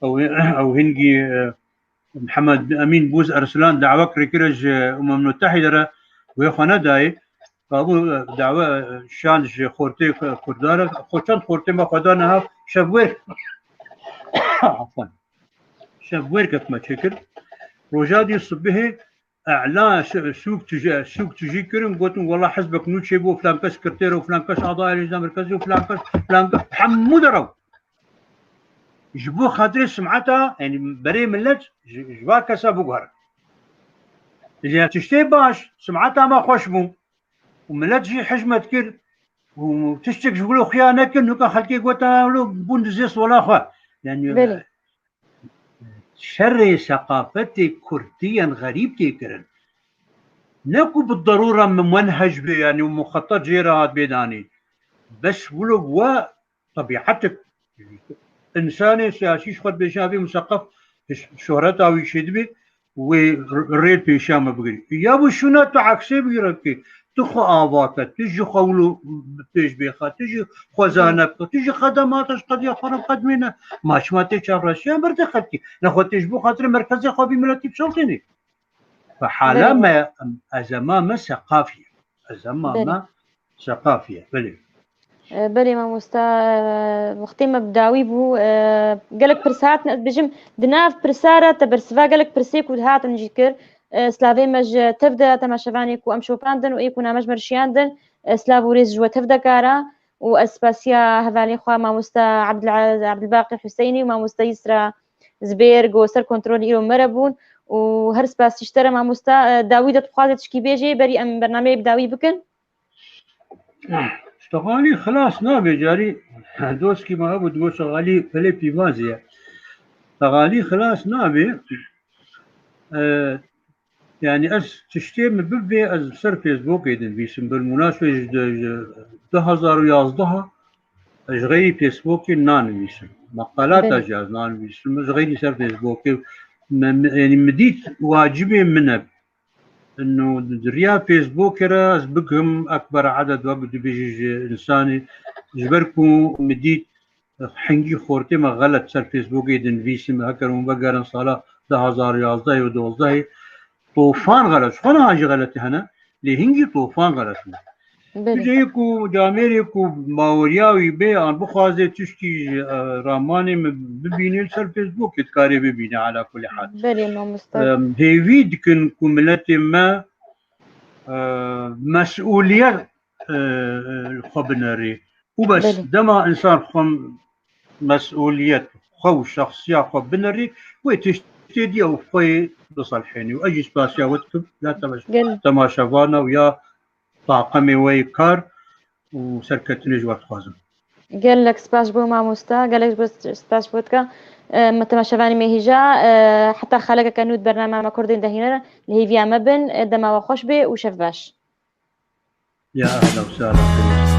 Ew, ew hingî, e, Mihemed Emîn Bûz Erslan dawek rêkire ji Umem Mutehîde re wê xwe nedayê. Ka bû, e, dawe, e, şan ji xortê Kurdan re. Xwe çend xortê me xwe dane hev şev wêr. Afwan. Şev wêrkek me çêkir. Roja dî sibihê E'la, ş-, sûk tijî, sûk tijî kirin, gotin, "Wela hizbek nû çêbû, filan kes sekreter û filan kes ada Êrîşa Merkezî û filan kes, filan kes, hemû derew." Ji bo xatirê simeta, yani berê millet, ji, ji va kesa biguherin. Lê tiştê baş, simeta me xweş bû. Û millet jî hişmet kir. Û tiştek ji wilo xuya nekin, nuka xelkê gotin, "Wilo bûn dizê sola xwe." Yani, Belê. Şerê seqafetê kurdî yên xerîb tê kirin. Ne ku bi derûra min menhec bê, yanî û muxetet jê re hat bê danî. Bes wilo we tebîetik. Însanê siyasî ji xwe dibêje, evê museqef şohreta wî çêdibê, wê rê pêşiya me bigirî. Ya bû şûna tu eksê bigire bikê. Tu xwe ava ke, tu ji xwe wilo pêş bêxe, tu ji xwe zane bike, tu ji xedemata ji qediya xwe re qedmêne. Ma çima tê çavreşiyan berdê xelkî? Nexwe tê ji bo xatirê merkezê xwe bî miletî biseltênê. Fe hala Belê. me, ezema me seqafî ye. Ezema Belê. me seqafî ye. Belê. E, belê mamosta, e, wextê me bi dawî bû. E, gelek pirs hatin, ez dibêjim, di nav pirsa re te bersiva gelek pirsê ku dihatin jî kir. E, slavê me ji tev de temaşevanê ku em şopandin û ê ku name ji me re şiyandin, e, slav û rêz ji we tev dekara û ez spasiya hevalê xwe mamosta Abdil-, Abdilbaqî Huseynî û mamosta Yisra Zibêr ku ser kontrolê îro me re bûn û her spasî ji te re mamosta, e, dawî de dixwazê tişkî bêjê berî em bernameyê bi dawî bikin. Ştexalî xilas nabe, carî doskî me hebû, digot ştexalî pelê pîvazê ye. Teqalî xilas nabe. E, yani ez tiştê min bibê ez ser Facebookê dinivîsim. Bil mûnasebê ji, ji du hazar û yazdeh ji xeyrî Facebookê nanivîsim. Meqalata Belê. jî ez nanivîsim. Ji xeyrî ser Facebookê me, me, yani min dît wacibê min e. Ino di riya Facebookê re ez bigim ekber eded wek dibêjî ji insanê. Ji ber ku min dît hingî xortê me xelet ser Facebookê dinivîsim. Heker hûn vegerin sala du hazar û yazdeh û dozdeh tofan xelet. Ji xwe niha jî xeletî hene. Lê hingî tofan xelet in. Belê. Cihê ku camêrê ku baweriya wî bê an bixwaze tiştî ji, e, ramanê min bibîne li ser Facebookê dikarê bibîne ala kulî hal. Belê mamoste. Em, hêvî dikin ku miletê me, e, mesûliyet, e, e, xwe binerê. Û bes Belê. dema insan xwe mesûliyet xwe û şexsiya xwe binerê, wê tiştê diye û xwe biselhênî. Û ez jî spasiya we dikim ya temaş-, Gel. temaşevana û ya taqemê we yê kar û serketinê ji we dixwazim. Gelek spas bo mamosta, gelek ji bo spas bo dika. E, me temaşevanî me hîja, e, heta xelekeke nû di bername me Kurdên dehîne li hêviya me bin, e, dema we xweş bê û şev baş. Ya ehla û sehla.